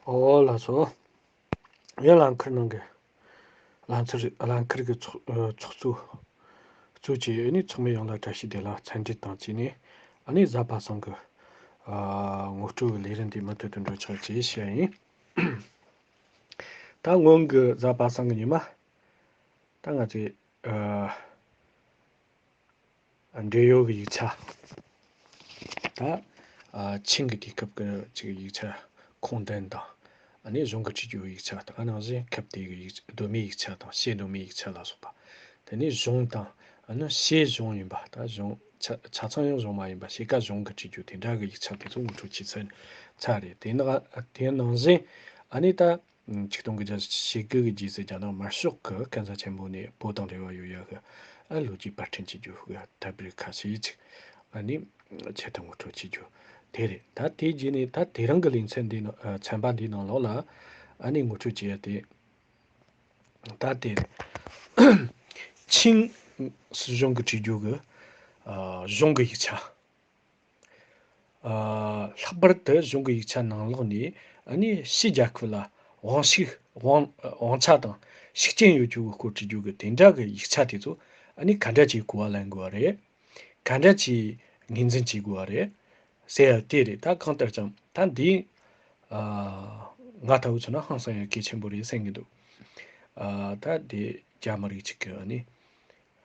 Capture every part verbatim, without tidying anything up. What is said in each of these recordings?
ཨོ་ལགས་སོ། ཡང་རླངས་འཁོར་ནང་གི་རླངས་འཁོར་རླངས་འཁོར་གྱི་ཚོགས་ཨ་ཚོགས་གཙོ་གཙོ་བྱས་ནས་ཚང་མས་ཡོངས་ལ་བཀྲ་ཤིས་བདེ་ལེགས་འཚམས་འདྲི་དང་བཅས་ནས། ཨ་ནི་གཟའ་པ་སངས་ཀྱི་ཨ་ངོ་སྤྲོད་ཀྱི་ལས་རིམ་འདི་མུ་མཐུད་དུ་འགྲོ་ཆོག་ཅེས་བཤད་ཡིན། ད་སྔོན་གྱི་གཟའ་པ་སངས་ཀྱི་ཉི་མ། ད་ང་ཚོས་ཨ་འབྲེལ་ཡོད་ཀྱི་ཡིག་ཆ། ད་ཨ་ཆིང་གི་དུས་སྐབས་ཀྱི་ཅིག་ཡིག་ཆ་ཁུངས་ལྡན་དང་། ཨ་ནི་གཞུང་གི་བྲིས་རྒྱུའི་ཡིག་ཆ་དང་། ཨ་ནང་བཞིན་ཁབ་དེ་གི་ཡིག་གདོད་མའི་ཡིག་ཆ་དང་ཕྱེད་གདོད་མའི་ཡིག་ཆ་ལ་སོགས་པ། དེ་ནས་གཞུང་དང་། ཨ་ནི་ཕྱེད་གཞུང་ཡིན་པ། ད་གཞུང་ཆ་ཆ་ཚང་ཡང་གཞུང་མ་ཡིན་པ། ཕྱེད་ཀ་གཞུང་གི་བྲིས་རྒྱུ་དེ་འདྲ་གི་ཡིག་ཆ་དེ་ཚོ་ངོ་སྤྲོད་བྱས་ཚར་ཚར་རེད། དེ་ནང་དེ་ནང་བཞིན་ཨ་ནི་ད། ཆིག་སྟོང་དགུ་བརྒྱ་ཞེ་དགུ་གི་རྗེས་སུ་རྒྱ་ནག་དམར་ཤོག་གི་གན་ས་ཆེན་པོ་ནས་བོད་དང་འབྲེལ་བ་ཡོད་ཡ་གི་ཨ་ལོ་རྒྱུས་པར་སྐྲུན་བྱེད་རྒྱུ་གི་དེབ་རིགས་ཁ་ཤས་ཅིག་ཨ་ནི་ཆེད་དུ་ངོ་སྤྲོད་བྱེད་རྒྱུ་དེ་རེད། ད་དེའི་རྗེས་ནས་ད་དེ་རིང་གི་ལེ་ཚན་འདི་ནང་ཨ་ཚན་པ་འདིའི་ནང་ལོགས་ལ་ཨ་ནི་ངོ་སྤྲོད་བྱེད་ཡ་དེ། ད་དེ་ཆིང་སྲིད་གཞུང་གི་བྲིས་རྒྱུ་གི་ཨ་གཞུང་གི་ཡིག་ཆ། ཨ་ལྷག་པར་དུ་གཞུང་གི་ཡིག་ཆ་ནང་ལོགས་ནས་ཨ་ནི་ཕྱི་རྒྱལ་ཁབ་ལ་དབང་ཤུགས་དབང་དབང་ཆ་དང་ཤུགས་རྐྱེན་ཡོད་རྒྱུ་གི་སྐོར་བྲིས་རྒྱུ་གི་དེ་འདྲ་གི་ཡིག་ཆ་དེ་ཚོ་ཨ་ནི་ག་འདྲ་ཅིག་གོ་བ་ལེན་དགོས་པ་རེད། ག་འདྲ་ཅིག་ངོས་འཛིན་བྱེད་དགོས་པ་རེད་ཟེར་ཡ་དེ་རེད། ད་གང་ལྟར་ཀྱང་ད་འདི་ཨ་ང་ལྟ་བུ་ཚོ་ན་ཧང་སང་ཡ་གལ་ཆེན་པོ་རེད་བསམ་གྱི་འདུག་ཨ་ད་དེ་རྒྱ་མི་རིགས་གཅིག་གི་ཨ་ནི།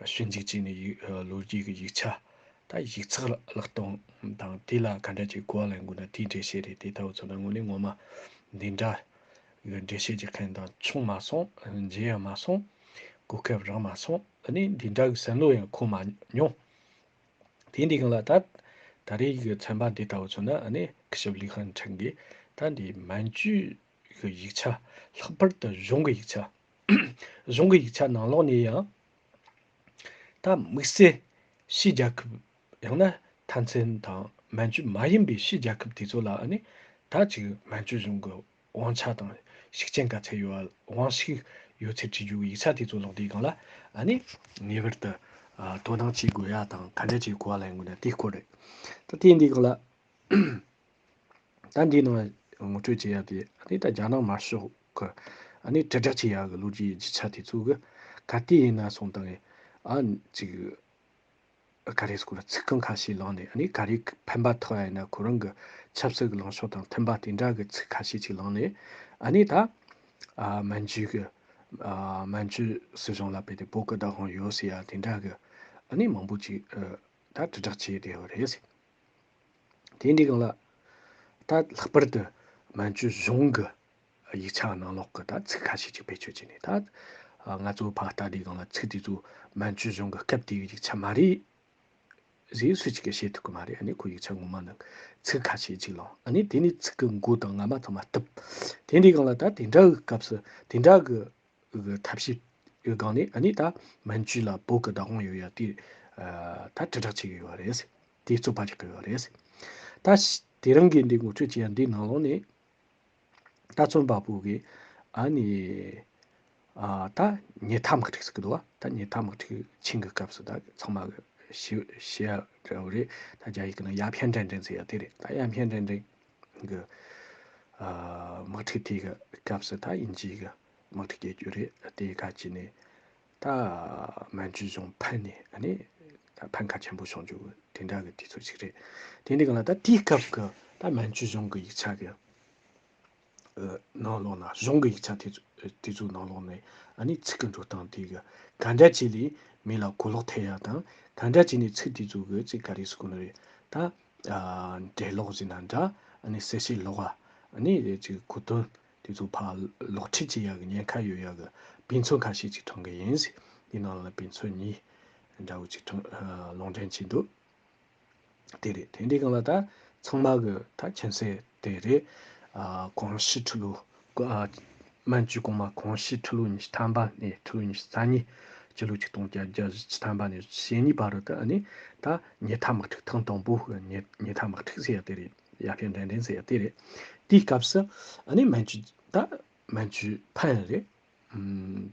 ཞུན་ཅིག་ཅིག་ནས་ཡིག་ལོ་རྒྱུས་ཀྱི་ཡིག་ཆ། ད་ཡིག་ཚགས་བརླག་གཏོང་དང་དེ་ལ་ག་འདྲ་ཅིག་གོ་བ་ལེན་དགོས་ན་དེའི་འགྲེལ་བཤད་རེད། དེ་ལྟ་བུ་ཚོ་ན་དངོས་གནས་ངོ་མ་འདི་འདྲ་གི་འགྲེལ་བཤད་ཀྱི་མཁན་དང་བྱུང་མ་སོང་། མཇལ་ཡང་མ་སོང་། གོ་སྐབས་རག་མ་སོང་། ཨ་ནི་འདི་འདྲ་གི་བསམ་བློ་ཡང་འཁོར་མ་མྱོང་། དེ་འདི་གང་ལ་ད་ད་རེས་ཀྱི་ཚན་པ་འདི་ལྟ་བུ་ཚོ་ན་ཨ་ནི་སྐུ་ཞབས་ལི་ཧན་ཁྲིན་གྱིས་ད་འདི་མན་ཇུའི་གི་ཡིག་ཆ། ལྷག་པར་དུ་གཞུང་གི་ཡིག་ཆ། གཞུང་གི་ཡིག་ཆ་ནང་ལོགས་ནས་ཡང་། ད་དམིགས་བསལ་ཕྱི་རྒྱལ་ཁབ་ཡང་ན་མཐའ་མཚམས་དང་མན་ཇུ་མ་ཡིན་པའི་ཕྱི་རྒྱལ་ཁབ་དེ་ཚོ་ལ་ཨ་ནི་ད་ཅིག་མན་ཇུ་གཞུང་གི་དབང་ཆ་དང་ཤུགས་རྐྱེན་ག་ཚད་ཡོད་པ། དབང་ཤུགས་ཡོད་ཚད་བྲིས་རྒྱུ་གི་ཡིག་ཆ་དེ་ཚོ་ལོག་དུས་སྒང་ལ་ཨ་ནི་ངེས་པར་དུ་ཨ་དོ་སྣང་བྱེད་དགོས་ཡ་དང་ག་འདྲ་ཅིག་གོ་བ་ལེན་དགོས་ན་དེའི་སྐོར་རེད། ད་དེ་འདི་སྒང་ལ། ད་འདིའི་ནང་ངོ་སྤྲོད་བྱེད་ཡ་དེ་ཨ་ནི་ད་རྒྱ་ནག་དམར་ཤོག་གི་ཨ་ནི་དྲིལ་བསྒྲགས་བྱེད་ཡ་གི་ལོ་རྒྱུས་རྒྱུ་ཆ་དེ་ཚོ་གི་ག་དུས་ཡིན་ན་སོང་དང་ཨ་ཅིག་ག་རེ་སྐོར་ཚིག་རྐང་ཁ་ཤས་བླངས་ནས། ཨ་ནི་ག་རེ་ཕན་པ་ཐོགས་ཡ་ཡིན་ན་ཁོ་རང་གི་ཆབ་སྲིད་ཀྱི་ལངས་ཕྱོགས་དང་མཐུན་པ་དེ་འདྲ་གི་ཚིག་ཁ་ཤས་ཅིག་བླངས་ནས། ཨ་ནི་ད་ཨ་མན་ཇུ་གི་ཨ་མན་ཇུ་སྲིད་གཞུང་ལ་དཔེ་དེ་བོད་ཀྱི་བདག་དབང་ཡོད་ཟེར་ཡ་དེ་འདྲ་གི་ཨ་ནི་མང་པོ་ཅིག་ཨ་ད་དྲིལ་བསྒྲགས་བྱས་བསྡད་ཡོད་རེད། དེ་འདྲའི་སྒང་ལ་ད་ལྷག་པར་དུ་མན་ཇུ་གཞུང་གི་ཡིག་ཆ་ནང་ལོགས་ཀྱི་ད་ཚིག་ཁ་ཤས་ཅིག་བེད་སྤྱོད་བྱས་ནས། ད་ང་ཚོ་ཕར་ལྟ་དུས་སྒང་ལ་ཚིག་དེ་ཚོ་མན་ཇུ་གཞུང་གི་སྐབས་དེའི་ཡིག་ཆ་མ་རེད་ཟེར་སུ་གཅིག་གིས་བཤད་ཐུབ་ཀྱི་མ་རེད། ཨ་ནི་ཁོ་ཡིག་ཆ་ངོ་མ་ནང་ཚིག་ཁ་ཤས་ཅིག་བླངས། ཨ་ནི་དེ་ནས་ཚིག་གི་མགོ་དང་རྔ་མ་ཚང་མ་བཏུབ། དེ་འདྲའི་སྒང་ལ་ད་དེ་འདྲ་གི་སྐབས་སུ་དེ་འདྲ་གི་གི་ཐབས་ཤེས་ཀྱི་སྒང་ནས་ཨ་ནི་ད་མན་ཇུ་ལ་བོད་ཀྱི་བདག་དབང་ཡོད་ཡ་དེ་ཨ་ད་དྲིལ་བསྒྲགས་བྱེད་ཀྱི་ཡོད་རེད། དེ་རྩོད་པ་རྒྱག་གི་ཡོད་རེད། ད་ཤ་དེ་རིང་གི་འདི་ངོ་སྤྲོད་བྱེད་ཡ་འདི་ནང་ལོགས་ནས་ད་རྩོམ་པ་པོ་གིས་ཨ་ནི་ཨ་ད་ཉི་ཐ་དམག་འཁྲུག་ཟེར་གི་འདུག་བ། ད་ཉི་ཐ་དམག་འཁྲུག་ཆིང་གི་སྐབས་སུ་ད་ཚང་མ་གི་ཤེས་ཤེས་ཡ་འདྲ་བོ་རེད། ད་རྒྱ་ཡིག་གི་ནང་ཡ་ཕན་ཏྲན་ཏྲན་ཟེར་ཡ་དེ་རེད། ད་ཡ་ཕན་ཏྲན་ཏྲན་གི་ཨ་དམག་འཁྲུག་དེ་གི་སྐབས་སུ་ད་དབྱིན་ཇི་གི་དམག་འཁྲུག་རྒྱལ་རྒྱུ་རེད། དེ་ག་ཅི་ནས་ད་མན་ཇུ་གཞུང་ཕན་ནས་ཨ་ནི་ད་ཕན་ཁ་ཆེན་པོ་བྱུང་རྒྱུ་དེ་འདྲ་གི་དུས་ཚོད་ཅིག་རེད། དེ་འདྲ་གི་ལ་ད་དེའི་སྐབས་གི་ད་མན་ཇུ་གཞུང་གི་ཡིག་ཆ་གི་ནང་ལོགས་ན་གཞུང་གི་ཡིག་ཆ་དེ་ཚོ་དེ་ཚོའི་ནང་ལོགས་ནས་ཨ་ནི་ཚིག་གི་འགྲོ་སྟངས་དེ་གི་ག་འདྲ་བྱས་ལས་མི་ལ་གོ་ལོག་ཐེབས་ཡ་དང་། ག་འདྲ་བྱས་ནས་ཚིག་དེ་ཚོ་གི་ཚིག་ག་རེ་ཟེར་གོ་ནི་རེད། ད་ཨ་འགྲེལ་ལོག་ཟེར་ན་འདྲ། ཨ་ནི་གསལ་བཤད་ལོག་པ། ཨ་ནི་ཅིག་གོ་དོན་དེ་ཚོ་ཕར་ལོག་ཁྲིད་བྱེད་ཡ་གི་ཉེན་ཁ་ཡོད་ཡ་གི་དཔེ་མཚོན་ཁ་ཤས་ཅིག་དྲངས་གི་ཡིན། དེ་ནང་ལ་དཔེ་མཚོན་གཉིས་འདྲ་བོ་ཅིག་དྲངས་ཨ་ལུང་འདྲེན་བྱས་འདུག་དེ་རེད། དེ་འདྲའི་སྒང་ལ་ད་ཚང་མ་གི་ད་མཁྱེན་གསལ་དེ་རེད། ཨ་གོང་ཞུས་ཁྲི་ལོ་ཨ་མན་ཇུ་གོང་མ་གོང་ཞུས་ཁྲི་ལོ་ཉི་ཤུ་ཐམ་པ་ནས་ཁྲི་ལོ་ཉི་ཤུ་རྩ་གཉིས། སྤྱི་ལོ་ཆིག་སྟོང་བརྒྱད་བརྒྱ་བཞི་བཅུ་ཐམ་པ་ནས་ཞེ་གཉིས་བར་དུ་ཨ་ནི་ད་ཉི་ཐ་དམག་འཁྲུག་ཐེངས་དང་པོ་གི་ཉི་ཉི་ཐ་དམག་འཁྲུག་ཟེར་ཡ་དེ་རེད། ཡ་ཕན་ཏྲན་ཏྲན་ཟེར་ཡ་དེ་རེད། དེའི་སྐབས་སུ་ཨ་ནི་མན་ཇུ་ད་མན་ཇུ་ཕན་རེད།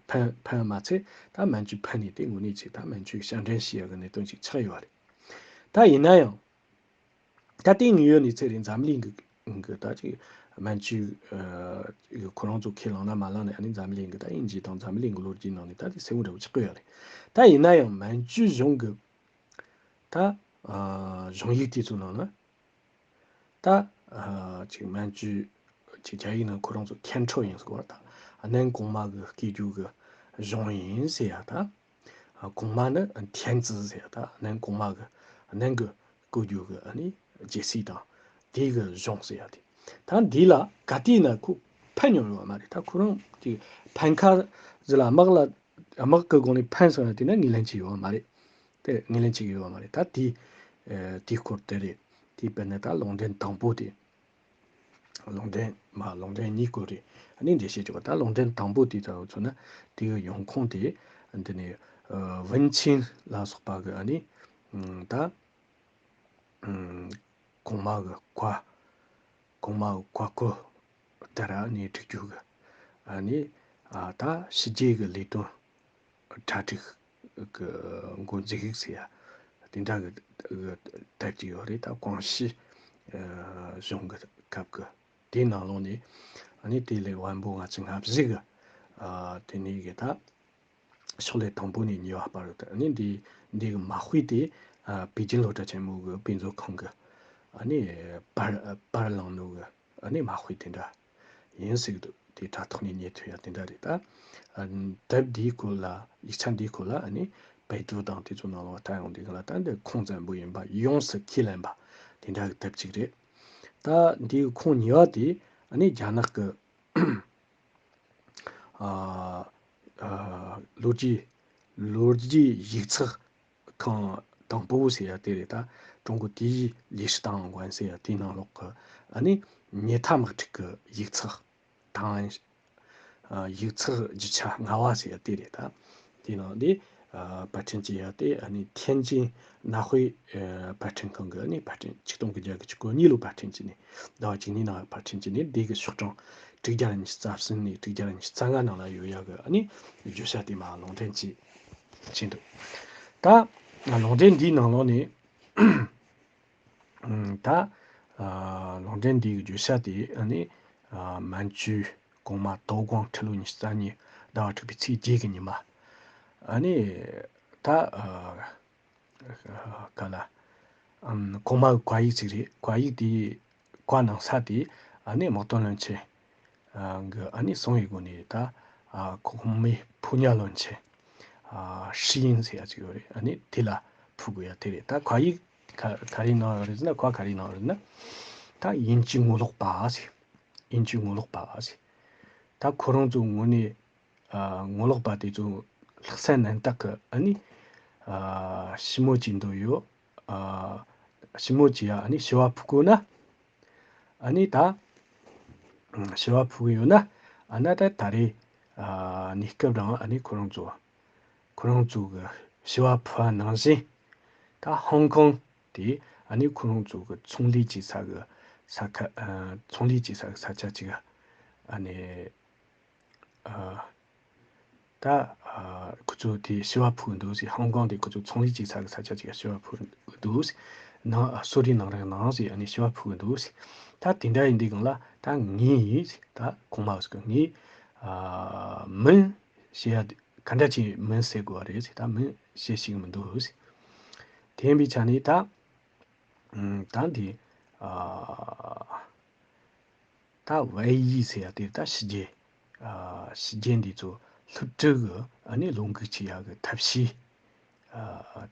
ཕན་ཕན་མ་ཚད་ད་མན་ཇུ་ཕན་ནས་དེ་དངོས་གནས་ཅིག་ད་མན་ཇུ་ཕྱིར་འཐེན་བྱེད་ཡ་གི་གནད་དོན་ཅིག་ཆགས་ཡོད་རེད། ད་ཡིན་ན་ཡང་ད་དེ་དངོས་ཡོད་གནས་ཚུལ་རེད། འཛམ་གླིང་གི་གི་ད་ཅིག་ མན་ཇུ་ཨ་ཁོ་རང་ཚོ་ཁས་བླངས་ན་མ་བླངས་ན་ཨ་ནི་འཛམ་གླིང་གི་ད་དབྱིན་ཇི་དང་འཛམ་གླིང་གི་ལོ་རྒྱུས་ནང་ནས་ད་དེ་གསལ་བོ་འདྲ་བོ་ཆགས་ཀྱི་ཡོད་རེད། ད་ཡིན་ན་ཡང་མན་ཇུ་གཞུང་གི་ད་ཨ་གཞུང་ཡིག་དེ་ཚོ་ནང་ན། ད་ཨ་ཅིག་མན་ཇུ་ཅིག་རྒྱ་ཡིག་ནང་ཁོ་རང་ཚོ་ཁན་ཁྲོ་ཡིན་ཟེར་བ། ད་གནན་གོང་མ་གི་སྐྱེ་རྒྱུ་གི་གཞུང་ཡིན་ཟེར་ཡ། ད་ཨ་གོང་མ་ནི་天子ཟེར་ཡ། ད་གནན་གོང་མ་གི་གནན་གི་བཀོད་རྒྱུ་གི་ཨ་ནི་རྒྱལ་སྲིད་དང་དེ་གི་གཞུང་ཟེར་ཡ་དེ། ད་འདི་ལ་ག་དུས་ན་ཁོ་ཕན་མྱོང་ཡོད་མ་རེད། ད་ཁོ་རང་ཅིག་ཕན་ཁ་ཟེར་ལ་དམག་ལ་དམག་གི་སྒོ་ནས་ཕན་སོང་ཡ་དེ་ན་ངོས་ལེན་བྱེད་ཡོད་མ་རེད། དེ་ངོས་ལེན་བྱེད་ཀྱི་ཡོད་མ་རེད། ད་དེ་ཨེ་དེའི་སྐོར་དེ་རེད། དེ་དཔེར་ན་ད་ལུང་འདྲེན་དང་པོ་དེ། ལུང་འདྲེན་མ་ལུང་འདྲེན་གཉིས་སྐོར་རེད། ཨ་ནི་འགྲེལ་བཤད་བྱེད་པ། ད་ལུང་འདྲེན་དང་པོ་དེ་ད་མཚོན་ན་དེའི་ཡོང་ཁུངས་དེ་འདི་ནས་ཨ་ཝུན་ཆིན་ལ་སོགས་པ་གི་ཨ་ནི་ཨ་ད་ཨ་གོང་མ་གི་བཀའ་གོང་མ་གི་བཀའ་བཀོད་ལྟར་ཨ་ནི་བསྒྲིག་རྒྱུ་གི་ཨ་ནི་ཨ་ད་ཕྱི་རྒྱལ་གི་ལས་དོན་གྲ་སྒྲིག་གི་འགོ་འཛུགས་ཡིག་ཟེར་ཡ། དེ་འདྲ་གི་གི་དེབ་ཅིག་ཡོད་རེད། ད་ཀོང་ཞི་ཨ་གཞུང་གི་སྐབས་གི་དེའི་ནང་ལོགས་ནས་ཨ་ནི་དེ་ལས་དབོན་པོ་ལྔ་བཅུ་ང་བཞི་གི་ཨ་དེ་ནས་གི་ད་ཕྱག་ལས་དང་པོ་ནས་གཉིས་པ་བར་དུ་ཨ་ནི་འདི་འདི་གི་མ་དཔེ་དེ་ཨ་པེ་ཅིན་སློབ་གྲྭ་ཆེན་མོ་གི་དཔེ་མཛོད་ཁང་གི་ཨ་ནི་པར་པར་བླངས་ནོ་གི་ཨ་ནི་མ་དཔེ་དེ་འདྲ་ཡིན་ཟེར་གི་འདུག་དེ་དྲ་ཐོག་ནས་རྙེད་ཐུབ་ཡ་དེ་འདྲ་རེད། ད་ཨ་དེབ་འདིའི་སྐོར་ལ་ཡིག་ཆ་འདིའི་སྐོར་ལ་ཨ་ནི་པེ་ཏུ་དང་དེ་ཚོ་ནང་ལ་ལྟ་ཡོང་དུས་ག་ལ་ད་འདི་ཁུངས་བཙན་པོ་ཡིན་པ་ཡོངས་སུ་ཁས་ལེན་པ་དེ་འདྲ་གི་དེབ་ཅིག་རེད། ད་འདིའི་ཁུངས་གཉིས་པ་དེ་ཨ་ནི་རྒྱ་ནག་གི་ཨ་ཨ་ལོ་རྒྱུས་ལོ་རྒྱུས་ཡིག་ཚགས་ཁང་དང་པོ་ཟེར་ཡ་དེ་རེད། ད་中国第一历史档案馆ཟེར་ཡ་དེའི་ནང་ལོགས་ཀྱི་ཨ་ནི་ཉལ་ཐ་དམག་འཁྲུག་གི་ཡིག་ཚགས་档案ཨ་ཡིག་ཚགས་རྒྱུ་ཆ་ལྔ་པ་ཟེར་ཡ་དེ་རེད། ད་དེའི་ནང་ནས་ཨ་པར་སྐྲུན་བྱས་ཡ་དེ་ཨ་ནི་天津南汇ཨ་པར་སྐྲུན་ཁང་གི་ཨ་ནི་པར་སྐྲུན་ཆིག་སྟོང་དགུ་བརྒྱ་གི་གཅིག་གོ་གཉིས་ལོ་པར་སྐྲུན་བྱས་ནས་ཟླ་བ་གཅིག་གཉིས་ནང་པར་སྐྲུན་བྱས་ནས་འདི་གི་ཤོག་གྲངས་དྲུག་བརྒྱ་ཉི་ཤུ་རྩ་གསུམ་ནས་དྲུག་བརྒྱ་ཉི་ཤུ་རྩ་ལྔ་ནང་ལ་ཡོད་ཡ་གི་ཨ་ནི་བརྗོད་བྱ་དེ་མར་ལུང་འདྲེན་བྱས་བྱས་འདུག་ད་ལུང་འདྲེན་འདིའི་ནང་ལོགས་ནས་ཨ་ད་ཨ་ལུང་འདྲེན་འདིའི་བརྗོད་བྱ་དེ་ཨ་ནི་ཨ་མན་ཇུ་གོང་མ་ཏའོ་ཀོང་ཁྲི་ལོ་ཉི་ཤུ་རྩ་གཉིས་ཟླ་བ་དྲུག་པའི་ཚེས་བརྒྱད་ཀྱི་ཉི་མ་ཨ་ནི་ད་ཨ་ག་ལ་ཨམ་གོང་མ་གི་བཀའ་ཡིག་ཅིག་རེད། བཀའ་ཡིག་དེ་བཀའ་གནང་ས་དེ་ཨ་ནི་དམག་དོན་བློན་ཆེན་ཨ་གི་ཨ་ནི་གསུང་བའི་སྒོ་ནས་ད་ཨ་གོང་མའི་ཕོ་ཉ་བློན་ཆེན་ཨ་ཧྲི་ཡིན་ཟེར་ཡ་ཅིག་ཡོད་རེད། ཨ་ནི་དེ་ལ་ཕུལ་དགོས་ཡ་དེ་རེད། ད་བཀའ་ཡིག་ག་ག་རེ་གནང་ཡོད་རེད་ཟེར་ན། བཀའ་ག་རེ་གནང་ཡོད་རེད་ན། ད་དབྱིན་ཇིའི་ངོ་ལོག་པ་ཟེར། དབྱིན་ཇིའི་ངོ་ལོག་པ་ཟེར། ད་ཁོ་རང་ཚོའི་ངོས་ནས་ཨ་ངོ་ལོག་པ་དེ་ཚོ་ལྷག་བསམ་རྣམ་དག་གི་ཨ་ནི་ཨ་ཞི་མོལ་བྱེད་འདོད་ཡོད། ཨ་ཞི་མོལ་བྱེད་ཡ་ཨ་ནི་ཞི་བ་ཕུལ་དགོས་ན། ཨ་ནི་ད་ཨ་ཞི་བ་ཕུལ་གི་ཡོད་ན། ཨ་ན་ད་ད་རེས་ཨ་གནས་སྐབས་རང་ཨ་ནི་ཁོ་རང་ཚོ་ཁོ་རང་ཚོ་གི་ཞི་བ་ཕུལ་བ་ནང་བཞིན་ད་ཧོང་ཀོང་དེ་ཨ་ནི་ཁོ་རང་ཚོ་གི་ཚོང་ལས་བྱེད་ས་གི་ས་ཁ་ཨ་ཚོང་ལས་བྱེད་ས་གི་ས་ཆ་ཅིག་ཨ་ནི་ཨ་ད་ཨ་ཁོ་ཚོ་དེ་ཞི་བ་ཕུལ་གི་འདུག་ཟེར། ཧོང་ཀོང་དེ་ཁོ་ཚོ་ཚོང་ལས་བྱེད་ས་གི་ས་ཆ་ཅིག་ཞི་བ་ཕུལ་གི་འདུག་ཟེར། ནང་གསོ་རིག་ནང་རིག་ནང་ཟེར་ཨ་ནི་ཞི་བ་ཕུལ་གི་འདུག་ཟེར། ད་དེ་འདྲ་ཡིན་དུས་སྒང་ལ་ད་ངས་ད་གོང་མ་ཟེར་གི་ངས་ཨ་མིན་ཞེས་ཡ་ག་འདྲ་ཅིག་མིན་ཟེར་དགོས་པ་རེད་ཟེར། ད་མིན་ཞེས་ཤིག་མི་འདུག་ཟེར། དེ་ཡིན་པའི་ཆ་ནས་ད་ཨ་ད་འདི་ཨ་ད་ཝེ་ཡི་ཟེར་ཡ་དེ་ད་ཕྱི་རྒྱལ་ཨ་ཕྱི་རྒྱལ་འདི་ཚོ་སློབ་ཕྲུག་གི་ཨ་ནི་བློ་འགུག་བྱེད་ཡ་གི་ཐབས་ཤེས་ཨ་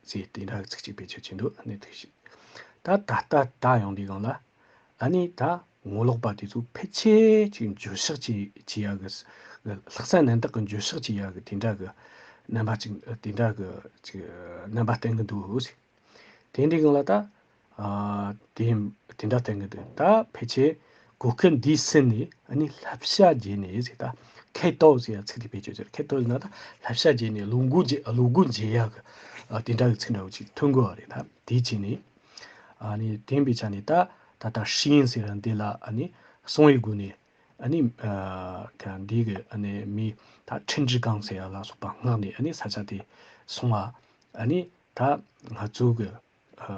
ཟེར་དེ་འདྲ་གི་ཚིག་ཅིག་བེད་སྤྱོད་བྱས་འདུག་ཨ་ནི་ཐུགས་ཞིབ། ད་ད་ལྟ་ད་ཡོང་དུས་སྒང་ལ་ཨ་ནི་ད་ངོ་ལོག་པ་དེ་ཚོ་ཕལ་ཆེར་ཅིག་འགྱོད་བཤགས་ཅིག་བྱེད་ཡ་གི་ལྷག་བསམ་རྣམ་དག་གི་འགྱོད་བཤགས་བྱེད་ཡ་གི་དེ་འདྲ་གི་རྣམ་པ་ཅིག་དེ་འདྲ་གི་ཅིག་རྣམ་པ་བསྟན་གི་འདུག་ཟེར། དེ་འདྲའི་སྒང་ལ་ད་ཨ་དེ་དེ་འདྲ་བསྟན་གི་འདུག་ད་ཕལ་ཆེར་གོ་སྐབས་འདི་ཟིན་ནས་ཨ་ནི་བསླབ་བྱ་བརྒྱུད་ནས་ཟེར། ད་开刀ཟེར་ཡ་ཚིག་དེ་བེད་སྤྱོད་བྱས། 开刀ཟེར་ན་ད་བསླབ་བྱ་བརྒྱུད་ནས་བློ་འགུག་བྱེད་བློ་འགུག་བྱེད་ཡ་གི་ཨ་དེ་འདྲ་གི་ཚིག་འདྲ་བོ་ཅིག་ཐོན་གི་ཡོད་རེད། ད་དེ་བྱས་ནས་ཨ་ནི་དེ་ཡིན་པའི་ཆ་ནས་ད་ད་ལྟ་ཧྲི་ཡིན་ཟེར་ཡ་འདི་ལ་ཨ་ནི་གསུང་བའི་སྒོ་ནས་ཨ་ནི་ཨ་ག་འདི་གི་ཨ་ནི་མི་ད་ཁྲིན་ཀྲི་ཀང་ཟེར་ཡ་ལ་སོགས་པ་མངགས་ནས་ཨ་ནི་ས་ཆ་དེ་སོང་བ། ཨ་ནི་ད་ང་ཚོ་གི་ཨ་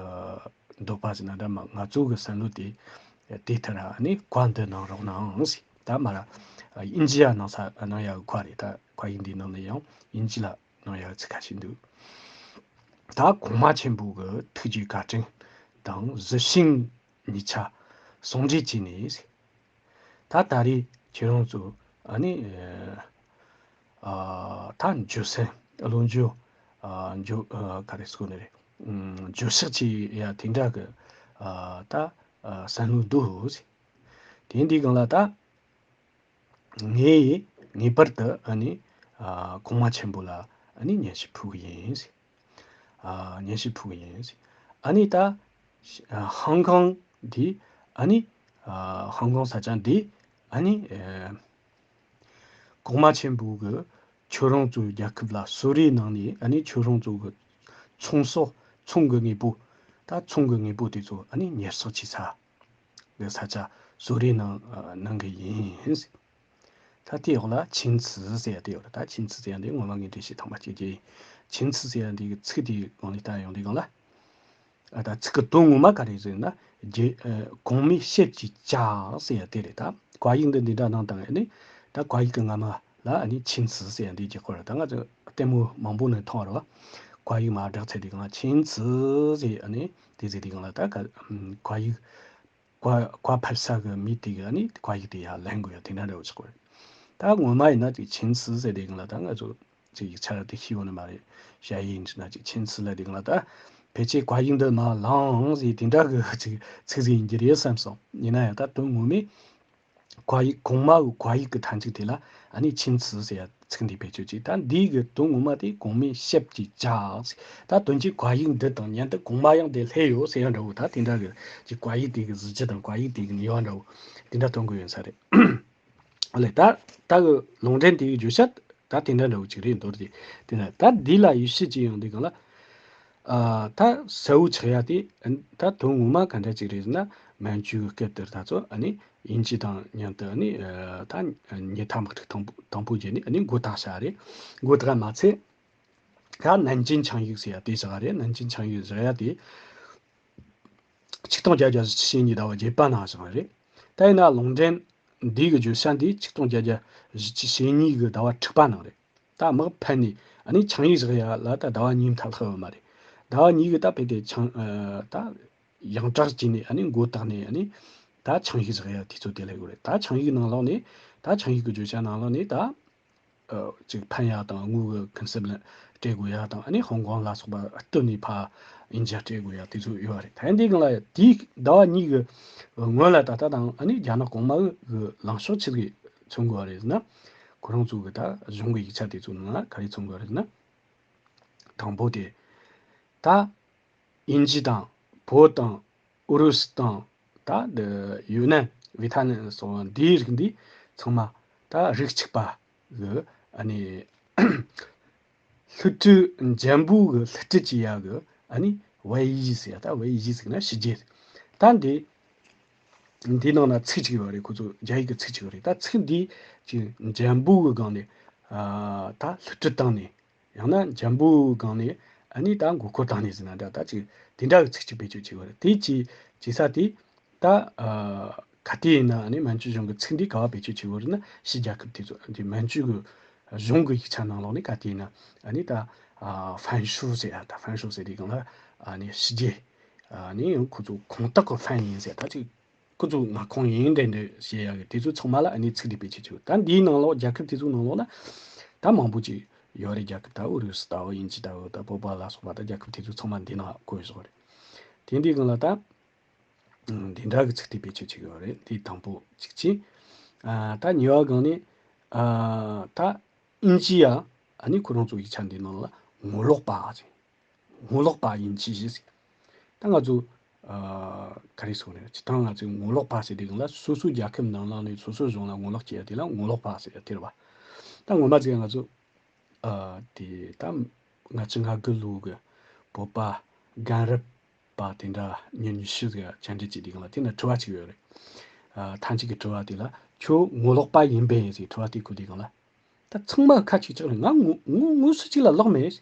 འདོད་པ་ཟེར་ན་འདྲ་མ་ང་ཚོ་གི་བསམ་བློ་དེ་ དེ་ལྟར་ནི་བཀའ་འདི་གནང་རོགས་གནང་ཟེར། ད་མར་དབྱིན་ཇི་ཡ་གནང་ས་གནང་ཡག་བཀའ་རེད། ད་བཀའ་ཡིག་འདི་ནང་ནས་ཡང་དབྱིན་ཇི་ལ་གནང་ཡག་ཚིག་ཁ་ཤས་འདུག། ད་གོང་མ་ཆེན་པོ་གི་ཐུགས་རྗེ་བཀའ་དྲིན་དང་གཟི་བྱིན་གཉིས་ཆ་ཟུང་འབྲེལ་བྱས་ནས་ཟེར། ད་ད་རེས་ཁྱེད་རང་ཚོ་ཨ་ནི་ཨ་ད་འགྱོད་སེམས་བློ་འགྱོད་ཨ་འགྱོད་ཨ་ག་རེ་ཟེར་ནི་རེད། ཨམ་འགྱོད་བཤགས་བྱེད་ཡ་དེ་འདྲ་གི་ཨ་ད་ཨ་བསམ་བློ་འདུག་ཟེར། དེ་འདི་སྒང་ལ་ད་ངས་ངེས་པར་དུ་ཨ་ནི་ཨ་གོང་མ་ཆེན་པོ་ལ་ཨ་ནི་སྙན་ཞུ་ཕུལ་གི་ཡིན་ཟེར། ཨ་སྙན་ཞུ་ཕུལ་གི་ཡིན་ཟེར། ཨ་ནི་ད་ཨ་ཧང་ཀོང་འདི་ཨ་ནི་ཨ་ཧང་ཀོང་ས་ཆ་འདི་ཨ་ནི་ཨ་གོང་མ་ཆེན་པོ་གི་ཁྱོད་རང་ཚོའི་རྒྱལ་ཁབ་ལ་གསོལ་རས་གནང་ནས་ཨ་ནི་ཁྱོད་རང་ཚོ་གི་ཚོང་ཟོག་ཚོང་གི་དངོས་པོ། ད་ཚོང་གི་དངོས་པོ་དེ་ཚོ་ཨ་ནི་ཉེས་གསོག་བྱས་ཚར་གི་ས་ཆ་གསོལ་རས་གནང་གནང་གི་ཡིན། ད་དེའི་འོག་ལ་请辞ཟེར་ཡ་དེ་ཡོད་རེད། ད་请辞ཟེར་ཡ་འདི་ངོ་མ་ངས་འགྲེལ་བཤད་དང་པོ་བྱེད་ཀྱི་ཡིན།请辞ཟེར་ཡ་འདི་གི་ཚིག་དེའི་སྒང་ལ་ལྟ་ཡོང་དུས་སྒང་ལ། ཨ་ད་ཚིག་གི་དོན་ངོ་མ་ག་རེ་ཟེར་ན། རྒྱལ་ཨ་གོང་མའི་ཞབས་ཀྱིས་བཅགས་ཟེར་ཡ་དེ་རེད། ད་བཀའ་ཡིག་འདི་འདི་འདྲ་གནང་བཏང་ཡ་ནི། ད་བཀའ་ཡིག་གི་རྔ་མ་ལ་ཨ་ནི་请辞ཟེར་ཡ་འདི་རྒྱག་གི་རེད། ད་ང་ཚོ་ལྟད་མོ་མང་པོ་ནས་མཐོང་བ་རེད་བ། བཀའ་ཡིག་མར་བསྒྲགས་ཚར་དུས་སྒང་ལ་请辞ཟེར་ཨ་ནི་དེ་ཟེར་དུས་སྒང་ལ་ད་ག་བཀའ་ཡིག་བཀའ་བཀའ་ཕེབས་ས་གི་མི་དེ་གིས་ཨ་ནི་བཀའ་ཡིག་དེ་ཡར་ལེན་དགོས་ཡ་དེ་འདྲ་འདྲ་བོ་ཆགས་ཀྱི་རེད། ད་ངོ་མ་ཡིན་ན་ཅིག་请辞ཟེར་དུས་སྒང་ལ་ད་ང་ཚོ་ཅིག་ཡིག་ཆ་ར་དེ་ཤེས་ཡོད་ནི་མ་རེད། ཞ་ཡིས་ཡིན་ན་ཅིག་请辞ལབ་དུས་སྒང་ལ་ད་ཕལ་ཆེར་བཀའ་ཡིག་འདི་མར་ལེན་ཟེར་དེ་འདྲ་གི་ཅིག་ཚིག་ཟིག་ཡིན་གྱི་རེད་བསམ་སོང་། ཡིན་ན་ཡང་ད་དོན་ངོ་མས་བཀའ་ཡིག་གོང་མ་གི་བཀའ་ཡིག་གི་མཐའ་མཇུག་དེ་ལ་ཨ་ནི་请辞ཟེར་ཡ་ཚིག་འདི་བེད་སྤྱོད་བྱས། ད་འདི་གི་དོན་ངོ་མ་དེ་གོང་མའི་ཞབས་ཀྱིས་བཅགས་ཟེར། ད་དོན་གྱིས་བཀའ་ཡིག་འདི་དང་མཉམ་དུ་གོང་མ་ཡང་དེ་སླེབས་ཡོད་ཟེར་ཡ་འདྲ་བོ། ད་དེ་འདྲ་གི་ཅིག་བཀའ་ཡིག་དེ་གི་གཟི་བརྗིད་དང་བཀའ་ཡིག་དེ་གི་ནུས་པ་འདྲ་བོ་དེ་འདྲ་སྟོན་དགོས་ཡོད་ས་རེད། ཨ་ལས་ད་ལྟ་གི་ལུང་འདྲེན་དེའི་བརྗོད་བྱ་ད་དེ་འདྲ་འདྲ་བོ་ཅིག་རེད་མདོར་བསྡུས་དེ་འདྲ། ད་འདི་ལ་ཡིད་ཆེས་ཅིག་ཡོང་དུས་སྒང་ལ། ཨ་ད་གསལ་བོ་ཆགས་ཡ་དེ་ད་དོན་ངོ་མ་ག་འདྲ་ཅིག་རེད་ཟེར་ན། མན་ཇུའི་སྐབས་དེར་ད་ཚོ་ཨ་ནི་དབྱིན་ཇི་དང་མཉམ་དུ་ཨ་ནི་ཨ་ད་ཉི་ཐག་དམག་འཁྲུག་དང་པོ་དང་པོ་བརྒྱབ་ནས་ཨ་ནི་མགོ་བཏགས་བཞག་རེད། མགོ་བཏགས་མ་ཚད་ད་南京墙་ཡིག་ཟེར་ཡ་དེ་བཞག་རེད། 南京墙ཡིག་བཞག་ཡ་དེ། ཆིག་སྟོང་བརྒྱད་བརྒྱ་བཞི་བཅུ་ཞེ་གཉིས་ཟླ་བ་བརྒྱད་པ་ནང་བཞག་པ་རེད། ད་ཡིན་ན་ལུང་འདྲེན་འདི་གི་བརྗོད་བྱ་འདི་ཆིག་སྟོང་བརྒྱད་བརྒྱ་བཞི་བཅུ་ཞེ་གཉིས་གི་ཟླ་བ་དྲུག་པ་ནང་རེད། ད་དམག་ཕན་ནས་ཨ་ནི་ཆིངས་ཡིག་བཞག་ཡ་ལ་ད་ཟླ་བ་གཉིས་མཐའ་ལྷག་ཡོད་མ་རེད། ཟླ་བ་གཉིས་གི་ད་ཕན་ཏེ་ཆིངས་ཨ་ད་ཡང་དྲག་བྱས་ནས་ཨ་ནི་མགོ་བཏགས་ནས་ཨ་ནི་ད་ཆིངས་ཡིག་བཞག་ཡ་དུས་ཚོད་དེ་སླེབས་ཡོད་རེད། ད་ཆིངས་ཡིག་ནང་ལོགས་ནས་ད་ཆིངས་ཡིག་གི་བརྗོད་བྱ་ནང་ལོགས་ནས་ད། ཨ་ཅིག་ཕན་ཡག་དང་དངུལ་གྱི་གུན་གསབ་ལ་སྤྲད་དགོས་ཡག་དང་། ཨ་ནི་ཧོང་ཀོང་ལ་སོགས་པ་བཏུལ་ནས་ཕར་དབྱིན་ཇི་སྤྲད་དགོས་ཡག་དེ་ཚོ་ཡོད་རེད། ད་འདི་གང་ལ་དེའི་ཟླ་བ་གཉིས་ཀྱི་སྔོན་ལ་ད་ལྟ་དང་ཨ་ནི་རྒྱ་ནག་གོང་མ་གི་ལངས་ཕྱོགས་ཆི་ཟིག་མཚོན་དགོས་པ་རེད་ཟེར་ན། ཁོ་རང་ཚོ་གི་ད་གཞུང་གི་ཡིག་ཆ་དེ་ཚོ་ནང་ལ་ག་རེ་མཚོན་དགོས་པ་རེད་ཟེར་ན། དང་པོ་དེ་ད་དབྱིན་ཇི་དང་བོད་དང་ཨུ་རུ་སུ་དང་ད་འདི་ཡུན་ནན་ཝི་ཐ་ནན་སོགས་འདིའི་རིགས་འདི་ཚང་མ་ད་རིགས་གཅིག་པ་གི་ཨ་ནི་ལྷུ་ཀྲི་འཇམ་པོ་གི་ལྷུ་ཀྲི་ཅི་ཡ་གི་ཨ་ནི་ཝེ་ཡི་ཟེར་ཡ། ད་ཝེ་ཡི་ཟེར་ན་ཕྱི་རྒྱལ། ད་འདི་འདི་ནང་ན་ཚིག་གཅིག་ཡོད་རེད། ཁོ་ཚོ་རྒྱ་ཡིག་གི་ཚིག་གཅིག་ཡོད་རེད། ད་ཚིག་འདི་ཅི་འཇམ་པོ་གི་སྒང་ནས་ཨ་ད་ལྷུ་ཀྲི་བཏང་ནས། ཡང་ན་འཇམ་པོའི་སྒང་ནས་ཨ་ནི་ད་མགོ་སྐོར་བཏང་ནས་ཟེར་ན་འདྲ། ད་ཅིག་དེ་འདྲ་གི་ཚིག་ཅིག་བེད་སྤྱོད་བྱེད་དགོས་རེད། དེ་ཅི་བྱེད་ས་དེ་ད་ཨ་ག་དུས་ཡིན་ན་ཨ་ནི་མན་ཇུ་གཞུང་གི་ཚིག་འདི་ག་བ་བེད་སྤྱོད་བྱེད་དགོས་རེད་ན། ཕྱི་རྒྱལ་ཁབ་དེ་ཚོ་དེ་མན་ཇུ་གི་གཞུང་གི་ཡིག་ཆ་ནང་ལོགས་ནས་ག་དུས་ཡིན་ན་ཨ་ནི་ད་ཨ་ཧྥན་ཧྲུའུ་ཟེར་ཡ། ད་ཧྥན་ཧྲུའུ་ཟེར་དུས་སྒང་ལ་ཨ་ནི་ཕྱི་རྒྱལ་ཨ་ནི་ཁོ་ཚོ་ཁོངས་གཏོགས་གི་ཧྥན་ཡིན་ཟེར། ད་ཅིག་ཁོ་ཚོ་མངའ་ཁོངས་ཡིན་འདྲ་འདྲ་བཤད་ཡག་གི་དེ་ཚོ་ཚང་མ་ལ་ཨ་ནི་ཚིག་འདི་བེད་སྤྱོད་བྱེད་དགོས། ད་འདིའི་ནང་ལོགས་རྒྱལ་ཁབ་དེ་ཚོའི་ནང་ལོགས་ལ་ད་མང་པོ་ཅིག་ཡོད་རེད། རྒྱལ་ཁབ་ད་ཨུ་རུ་སུ་ད་འོ་དབྱིན་ཇི་ད་འོ་ད་བོད་པ་ལ་སོགས་པ་ད་རྒྱལ་ཁབ་དེ་ཚོ་ཚང་མ་འདི་ནང་བཀོད་བཞག་རེད། དེ་འདིའི་སྒང་ལ་ད་འདི་འདྲ་གི་ཚིག་འདི་བེད་སྤྱོད་བྱེད་ཀྱི་ཡོད་རེད། འདི་དང་པོ་གཅིག་བྱས། ཨ་ད་གཉིས་པ་སྒང་ནས་ཨ་ད་དབྱིན་ཇི་ཡ་ཨ་ནི་ཁོ་རང་ཚོ་ཡིག་ཆ་འདི་ནང་ལ་ངོ་ལོག་པ་ཟེར། ངོ་ལོག་པ་ཡིན་གཅིག་ཞིག་ཟེར། ད་ང་ཚོ་ཨ་ག་རེ་ཟེར་དགོས་རེད། སྤྱིར་བཏང་ང་ཚོས་ངོ་ལོག་པ་ཟེར་དུས་སྒང་ལ་སོ་སོའི་རྒྱལ་ཁབ་ནང་ལོགས་ནས་སོ་སོའི་གཞུང་ལ་ངོ་ལོག་བྱེད་ཡ་དེ་ལ་ངོ་ལོག་པ་ཟེར་ཡ་དེ་རེད་བ། ད་ངོ་མ་ཟེར་ཡ་ང་ཚོ་ཨ་དེ་ད་ལྔ་བཅུ་ང་དགུ་ལོ་གི་བོད་པ་རྒན་རབས་པ་དེ་འདྲ་ཉིན་ཉི་ཤུ་ཟིག་བཅར་འདྲི་བྱེད་དུས་སྒང་ལ་དེ་ན་དྲི་བ་གཅིག་ཡོད་རེད། ཨ་ཐེངས་གཅིག་གི་དྲི་བ་དེ་ལ་ཁྱོད་ངོ་ལོག་པ་ཡིན་པས་ཟེར་དྲི་བ་དེ་བཀོད་དུས་སྒང་ལ། ད་ཚང་མ་ཁ་གཅིག་གྲགས་རེད། ང་ངོ་ངོ་ངོ་སུ་གཅིག་ལ་ལོག་མེད།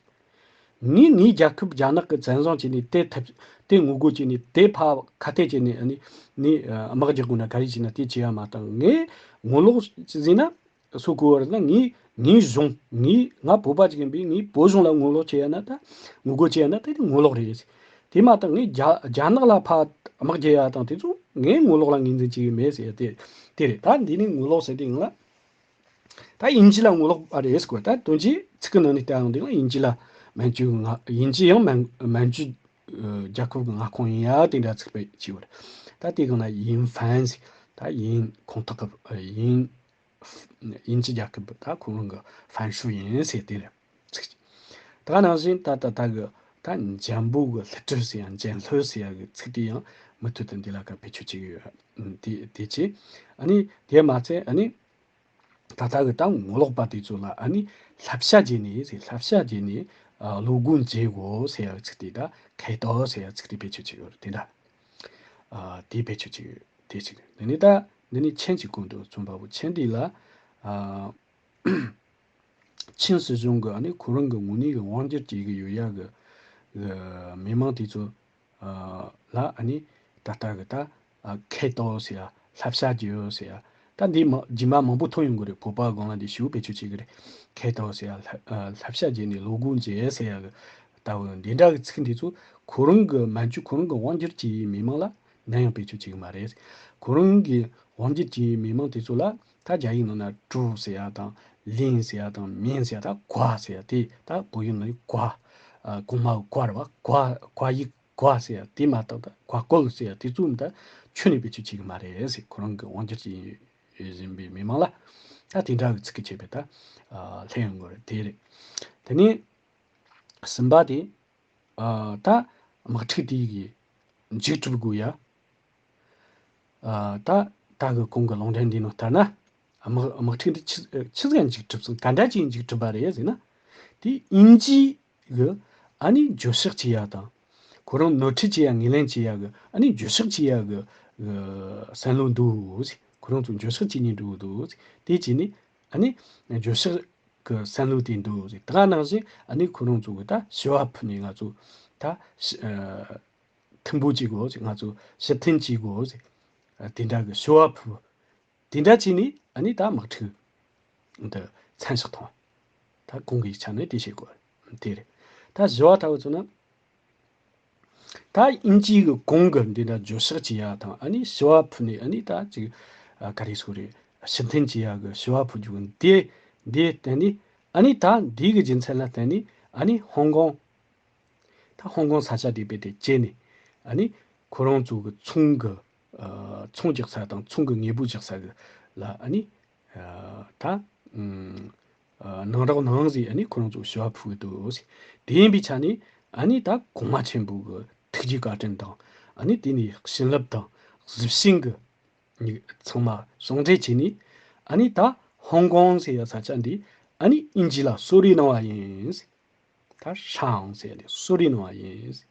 ངས་ངའི་རྒྱལ་ཁབ་རྒྱ་ནག་གི་བཙན་བཟུང་བྱས་ནས་དེ་ཐབས་དེ་ངོ་རྒོལ་བྱས་ནས་དེ་ཕར་ཁ་གཏད་བྱས་ནས་ནི་ནི་དམག་རྒྱག་དགོས་ན་ག་རེ་བྱས་ན་དེ་བྱས་ཡ་མ་གཏོགས། ངས་ངོ་ལོག་ཟིན་ན། སོ་གོ་བར་ན་ངས་ངའི་གཞུང་ངས་ང་བོད་པ་ཅིག་ཡིན་པས་ངའི་བོད་གཞུང་ལ་ངོ་ལོག་བྱེད་ཡ་ན་ད་ངོ་རྒོལ་བྱེད་ཡ་ན་ད་དེ་ངོ་ལོག་རེད། དེ་མ་གཏོགས་ངས་རྒྱ་རྒྱ་ནག་ལ་ཕར་དམག་རྒྱག་ཡ་དང་དེ་ཚོ་ངས་ངོ་ལོག་ལ་ངོས་འཛིན་བྱེད་ཀྱི་མེད་ཟེར་ཡ་དེ་དེ་རེད། ད་འདི་ནས་ངོ་ལོག་ཟེར་དུས་ང་ལ་ད་དབྱིན་ཇི་ལ་ངོ་ལོག་པ་རེད་ཟེར་གོ། ད་དོན་གྱིས་ཚིག་གི་ནང་ནས་བལྟ་ཡོང་དུས་ང་དབྱིན་ཇི་ལ་མན་ཇུ་ང་དབྱིན་ཇི་ཡང་མན་མན་ཇུ་རྒྱལ་ཁབ་ཀྱི་མངའ་ཁོངས་ཡིན་ཡ་དེ་འདྲ་ཚིག་པའི་ཆེ་བར། ད་དེ་གང་ན་ཡིན་ཧྥན་ཟེར། ད་ཡིན་ཁོང་ཐག་གི་ཡིན། དབྱིན་ཇི་རྒྱལ་ཁབ་ད་ཁོ་རང་གི་ཧྥན་ཧྲུའུ་ཡིན་ཟེར་དེ་རེད། ཚིག་ཅིག་ད་ག་ནང་བཞིན་ད་ད་ད་གི་ད་འཇམ་པོ་གི་ལྷི་ཁྲི་ཟེར་ཡ་འཇམ་ལྷི་ཟེར་ཡ་གི་ཚིག་དེ་ཡང་མུ་མཐུད་དུ་འདི་ལ་ཁ་བེད་སྤྱོད་བྱེད་ཀྱི་ཡོད། དེ་དེ་ཅི་ཨ་ནི་དེ་མ་ཚད་ཨ་ནི་ད་ལྟ་གི་ད་ངོ་ལོག་པ་དེ་ཚོ་ལ་ཨ་ནི་བསླབ་བྱ་བྱས་ནས་ཟེར། བསླབ་བྱ་བྱས་ནས་ཨ་བློ་སྒོ་འབྱེད་དགོས་ཟེར་ཡ་ཚིག་དེ་ད་ཁེ་ཏོ་ཟེར་ཡ་ཚིག་དེ་བེད་སྤྱོད་བྱེད་ཀྱི་ཡོད་རེད། དེ་འདྲ་ཨ་དེ་བེད་སྤྱོད་བྱེད་ཀྱི་ཡོད། དེ་གཅིག་འདི་ནི་ད་འདི་ནི་མཆན་གཅིག་བཀོད་འདུག་རྩོམ་པ་པོ་མཆན་འདི་ལ་ཨ་ཆིན་སྲིད་གཞུང་གི་ཨ་ནི་ཁོ་རང་གི་དངོས་གནས་ཀྱི་དབང་སྒྱུར་བྱེད་ཀྱི་ཡོད་ཡ་གི་གི་མི་མང་དེ་ཚོ་ཨ་ལ་ཨ་ནི་ད་ལྟ་གི་ད་ཨ་ཁེ་ཏོ་ཟེར་ཡ། བསླབ་བྱ་རྒྱུ་ཟེར་ཡ། ད་འདི་མ་རྗེས་མ་མང་པོ་ཐོན་ཡོང་གི་རེད། བོད་པ་སྒང་ལ་འདི་ཞེ་པོ་བེད་སྤྱོད་བྱེད་གི་རེད། ཁེ་ཏོ་ཟེར་ཡ། བསླབ་བསླབ་བྱ་རྒྱུ་ནི་བློ་སྒོ་འབྱེད་ཟེར་ཡ་གི་ལྟ་བུ་འདི་འདྲ་གི་ཚིག་འདི་ཚོ་ཁོ་རང་གི་མན་ཇུ་ཁོ་རང་གི་དབང་སྒྱུར་གྱི་མི་མང་ལ་ནམ་ཡང་བེད་སྤྱོད་བྱེད་གི་མ་རེད། ཁོ་རང་གི་དབང་སྒྱུར་གྱི་མི་མང་དེ་ཚོ་ལ་ད་རྒྱ་ཡིག་ནང་ན་ཀྲུའུ་ཟེར་ཡ་དང་ལིན་ཟེར་ཡ་དང་མིན་ཟེར་ཡ། ད་གོ་ཟེར་ཡ་དེ་ད་བོད་ཡིག་ནང་ནས་གོ་ཨ་གོང་མ་གི་གོ་རེད་བ། གོ་གོ་ཡིག་གོ་ཟེར་ཡ་དེ་མ་གཏོགས་ད་གོ་སྐོལ་ཟེར་ཡ་དེ་ཚོ་ད་ཁྱོན་ནས་བེད་སྤྱོད་བྱེད་གི་མ་རེད་ཟེར། ཁོ་རང་གི་དབང་སྒྱུར་གྱི་ཡིན་པའི་མི་མང་ལ་ད་དེ་འདྲ་གི་ཚིག་གི་བྱས་པའི་ད་ལྷན་ཡོང་གི་རེད། དེ་རེད། དེ་ནས་གསུམ་པ་དེ་ད་དམག་འཁྲུག་དེ་གི་མཇུག་སྒྲུབ་དགོས་ཡ། ད་ད་གི་གོང་གི་ལུང་འདྲེན་འདི་ནང་ལྟར་ན་དམག་དམག་འཁྲུག་འདི་ཆི་ཆི་ཟིག་མཇུག་གྲུབ་སོང་། ག་འདྲ་ཅིག་མཇུག་གྲུབ་པ་རེད་ཟེར་ན། དེ་དབྱིན་ཇི་གི་ཨ་ནི་འགྱོད་བཤགས་བྱེད་ཡ་དང་། ཁོ་རང་ནོར་འཁྲུལ་བྱེད་ཡ་ངོས་ལེན་བྱེད་ཡ་གི་ཨ་ནི་འགྱོད་བཤགས་བྱེད་ཡ་གི་གི་བསམ་བློ་འདུག་ཟེར། ཁོ་རང་ཚོ་འགྱོད་བཤགས་བྱེད་སྙིང་འདོད་འདུག་ཟེར། དེ་བྱས་ནས་ཨ་ནི་འགྱོད་བཤགས་གི་བསམ་བློ་དེ་འདུག་ཟེར། ད་ག་ནང་བཞིན་ཨ་ནི་ཁོ་རང་ཚོ་གི་ད་ཞི་བ་ཕུལ་ནས་ང་ཚོ་ད་ཤི་ཨ། མཐུན་པོ་བྱེད་དགོས་ཟེར། ང་ཚོ་ཕྱིར་འཐེན་བྱེད་དགོས་ཟེར། དེ་འདྲ་གི་ཞུ་བ་ཕུལ། དེ་འདྲ་བྱས་ནས་ཨ་ནི་ད་དམག་འཁྲུག་འདི་མཚམས་བཞག་ཐོང་། ད་གོང་གི་ཡིག་ཆ་ནས་དེ་བཤད་དགོས་དེ་རེད། ད་ཞུ་བ་ལྟ་བུ་ཚོ་ན། ད་དབྱིན་ཇི་གི་གོང་གི་འདི་འདྲ་འགྱོད་བཤགས་བྱེད་ཡ་དང་ཨ་ནི་ཞུ་བ་ཕུལ་ནས་ཨ་ནི་ད་ཅིག་ག་རེ་ཟེར་དགོས་རེད། ཕྱིར་འཐེན་བྱེད་ཡ་གི་ཞུ་བ་ཕུལ་རྒྱུ་འདི་འདི་བརྟེན་ནས་ཨ་ནི་ད་འདི་གི་རྒྱུ་མཚན་ལ་བརྟེན་ནས་ཨ་ནི་ཧོང་ཀོང་། ད་ཧོང་ཀོང་ས་ཆ་དེ་རྦད་དེ་བཅད་ནས་ཨ་ནི་ཁོ་རང་ཚོ་གི་ཚོང་གི་ཨ་ཚོང་རྒྱག་ས་དང་ཚོང་གི་དངོས་པོ་རྒྱག་ས་གི་ལ་ཨ་ནི་ཨ་ད་ཨ་ནང་རོགས་གནང་ཟེར་ཨ་ནི་ཁོ་རང་ཚོ་ཞུ་བ་ཕུལ་གི་འདུག་ཟེར། དེ་ཡིན་པའི་ཆ་ནས་ཨ་ནི་ད་གོང་མ་ཆེན་པོ་གི་ཐུགས་རྗེ་བཀའ་དྲིན་དང་ཨ་ནི་དེ་ནས་བྱིན་རླབས་དང་གཟི་བྱིན་གི་ཚང་མ་ཟུང་འབྲེལ་བྱས་ནས་ཨ་ནི་ད་ཧོང་ཀོང་ཟེར་ཡ་ས་ཆ་འདི་ཨ་ནི་དབྱིན་ཇི་ལ་གསོལ་རས་གནང་བ་ཡིན་ཟེར། ད་ཧྲའོ་ཟེར་ཡ་དེ་གསོལ་རས་གནང་བ་ཡིན་ཟེར།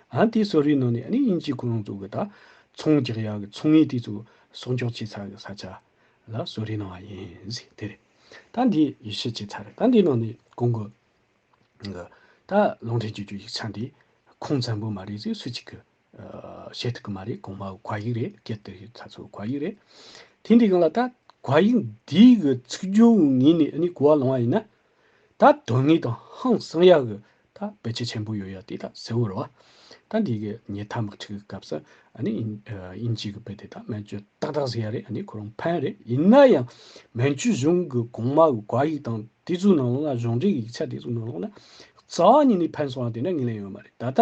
ཨ་དེ་གསོལ་རས་གནང་ནས་ཨ་ནི་དབྱིན་ཇི་ཁོ་རང་ཚོ་གི་ད་ཚོང་རྒྱག་ཡ་གི་ཚོང་ངོས་དེ་ཚོ་གསོག་འཇོག་བྱེད་ས་གི་ས་ཆ་ལ་གསོལ་རས་གནང་བ་ཡིན་ཟེར་དེ་རེད། ད་འདི་ཡིད་ཆེས་བྱེད་ཚར་རེད། ད་འདི་ནང་ནས་གོང་གི་གི་ད་ལུང་འདྲེན་བྱེད་རྒྱུ་ཡིག་ཆ་འདི་ཁུངས་བཙན་པོ་མ་རེད་ཟེར་སུ་གཅིག་གི་ཨ་བཤད་ཐུབ་གི་མ་རེད། གོང་མ་གི་གོ་ཡིག་རེད། སྐད་དེ་ཚ་ཚོ་གོ་ཡིག་རེད། དེ་འདི་གང་ལ་ད་གོ་ཡིག་འདི་གི་ཚིག་སྦྱོར་ངོས་ནས་ཨ་ནི་གོ་བ་ལོང་བ་ཡིན་ན། ད་དོན་དངོས་དང་ཧང་སང་ཡ་གི་ད་བེད་སྤྱོད་ཆེན་པོ་ཡོད་ཡ་དེ་ད་གསལ་བོ་རེད་བ། ད་འདི་གི་ཉེ་མཐའ་དམག་འཁྲུག་གི་སྐབས་སུ་ཨ་ནི་དབྱིན་ཨ་དབྱིན་ཇི་གི་རྦད་དེ་ད་མན་ཇུ་ཏག་ཏག་ཟེར་ཡ་རེད། ཨ་ནི་ཁོ་རང་ཕན་རེད། ཡིན་ན་ཡང་མན་ཇུ་གཞུང་གི་གོང་མ་གི་གོ་ཡིག་དང་དེ་ཚོའི་ནང་ལོགས་ན་གཞུང་འབྲེལ་ཡིག་ཆ་དེ་ཚོའི་ནང་ལོགས་ན་རྩ་བ་ཉིད་ནས་ཕན་སོང་བ་དེ་འདྲ་ངོས་ལེན་ཡོད་མ་རེད། ད་ལྟ་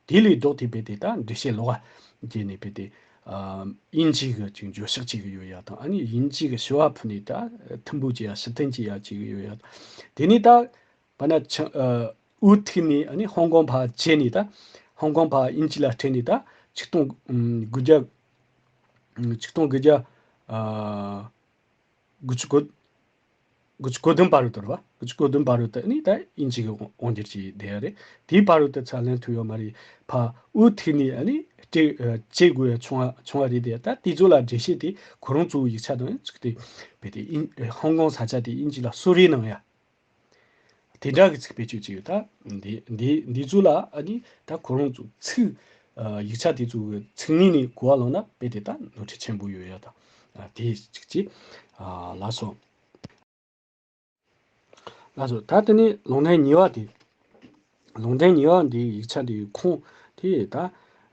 དེ་ལས་ལྡོག་སྟེ་རྦད་དེ་ད་འགྲེལ་བཤད་ལོགས་ཀ་བརྒྱབ་ནས་རྦད་དེ་ཨ་དབྱིན་ཇི་གི་ཅིག་འགྱོད་བཤགས་བྱེད་གི་ཡོད་ཡ་དང་ཨ་ནི་དབྱིན་ཇི་གི་ཞུ་བ་ཕུལ་ནས་ད་མཐུན་པོ་བྱེད་ཡ་ཕྱིར་འཐེན་བྱེད་ཡ་བྱེད་གི་ཡོད་ཡ། དེ་ནས་ད་བ་ན་ཆ་ཨ་འུ་ཐུག་ནས་ཨ་ནི་ཧོང་ཀོང་ཕར་བྱས་ནས་ད་ཧོང་ཀོང་ཕར་དབྱིན་ཇི་ལ་སྤྲད་ནས་ད་ཆིག་སྟོང་དགུ་བརྒྱ་ཆིག་སྟོང་དགུ་བརྒྱ་ཨ་དགུ་བཅུ་གོ་དགུ་བཅུ་གོ་བདུན་བར་དུ་རེད་བ། དགུ་བཅུ་གོ་བདུན་བར་དུ་ནི་ད་དབྱིན་ཇི་གི་དབང་སྒྱུར་གྱི་བསྡད་ཡ་རེད། དེའི་བར་དུ་ཚ་ལན་ཐུབ་ཡོད་མ་རེད། ཕ་འུ་ཐུག་ནས་ཨ་ནི་སྤྲད་ཨ་བྱེད་དགོས་ཡ་བྱུང་བ་བྱུང་བ་རེད་དེ། ད་དེ་ཚོ་ལ་འགྲེལ་བཤད་དེ་ཁོ་རང་ཚོའི་ཡིག་ཆ་དང་ཚུགས་ཏེ་རྦད་དེ་དབྱིན་ཧོང་ཀོང་ས་ཆ་དེ་དབྱིན་ཇི་ལ་གསོལ་རས་གནང་ཡ། དེ་འདྲ་གི་ཚིག་བེད་སྤྱོད་བྱས་ཡོད། ད་འདི་འདི་འདི་ཚོ་ལ་ཨ་ནི་ད་ཁོ་རང་ཚོ་ཚིག་ཨ་ཡིག་ཆ་དེ་ཚོ་གི་ཚིག་ངོས་ནས་གོ་བ་བླངས་ན་དཔེ་དེ་ད་ནོར་འཁྲུལ་ཆེན་པོ་ཡོད་ཡ་ད། ཨ་དེ་གཅིག་གཅིག་ཨ་ལགས་སོ། ལགས་སོ། ད་དེ་ནས་ལུང་འདྲེན་གཉིས་པ་དེ། ལུང་འདྲེན་གཉིས་པ་འདིའི་ཡིག་ཆ་འདིའི་ཁུངས་དེ་ད་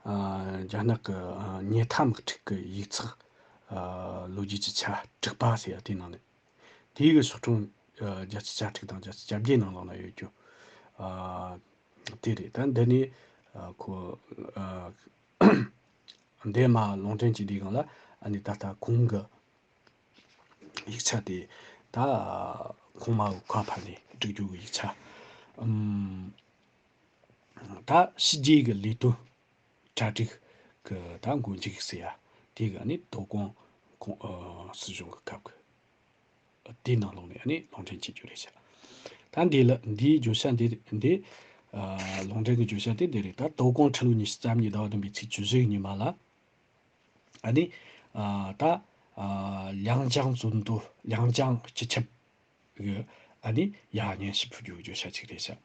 ཨ་རྒྱ་ནག་གི་ཨ་ཉི་ཐ་དམག་འཁྲུག་གི་ཡིག་ཚགས་ཨ་ལོ་རྒྱུས་ཀྱི་ཆ་དྲུག་པ་ཟེར་ཡ་དེའི་ནང་ནས། དེའི་གི་ཤོག་གྲངས་ཨ་བརྒྱད་ཅུ་གྱ་དྲུག་དང་བརྒྱད་ཅུ་གྱ་བརྒྱད་ནང་ལོགས་ན་ཡོད་རྒྱུ་ཨ་དེ་རེད། ད་འདི་ནས་ཨ་ཁོ་ཨ་འདས་མ་ལུང་འདྲེན་གྱི་དེའི་སྒང་ལ་ཨ་ནི་ད་ལྟ་གོང་གི་ཡིག་ཆ་དེ་ད་གོང་མ་གོ་བ་ཕར་ནས་བསྒྲིག་རྒྱུ་གི་ཡིག་ཆ། ཨམ། ད་ཕྱི་རྒྱལ་གྱི་ལས་དོན་གྲ་སྒྲིག་གི་ད་འགོ་མཇུག་ཟེར་ཡ་དེ་གི་ཨ་ནི་དོ་དགོང་གོང་ཨ་སྲིད་གཞུང་གི་སྐབས་ཀྱི་དེའི་ནང་ལོགས་ནས་ཨ་ནི་ལུང་འདྲེན་བྱེད་རྒྱུ་རེད་ཤག་ད་འདི་ལ་འདིའི་བརྗོད་བྱ་འདི་འདི་ཨ་ལུང་འདྲེན་གྱི་བརྗོད་བྱ་དེ་འདི་རེད། ད་དོ་དགོང་ཕྱི་ལོ་ཉི་ཤུ་རྩ་གཉིས་ཟླ་བ་བདུན་པའི་ཚེས་བཅུ་བཞི་གི་ཉི་མ་ལ། ཨ་ནི་ཨ་ད་ཨ་ལིའང་ཅང་བཙོན་དོ་ལིའང་ཅང་སྤྱི་ཁྱབ་གི་ཨ་ནི་ཡར་སྙན་ཞུ་ཕུལ་རྒྱུ་བརྗོད་བྱ་ཅིག་རེད་ཤག་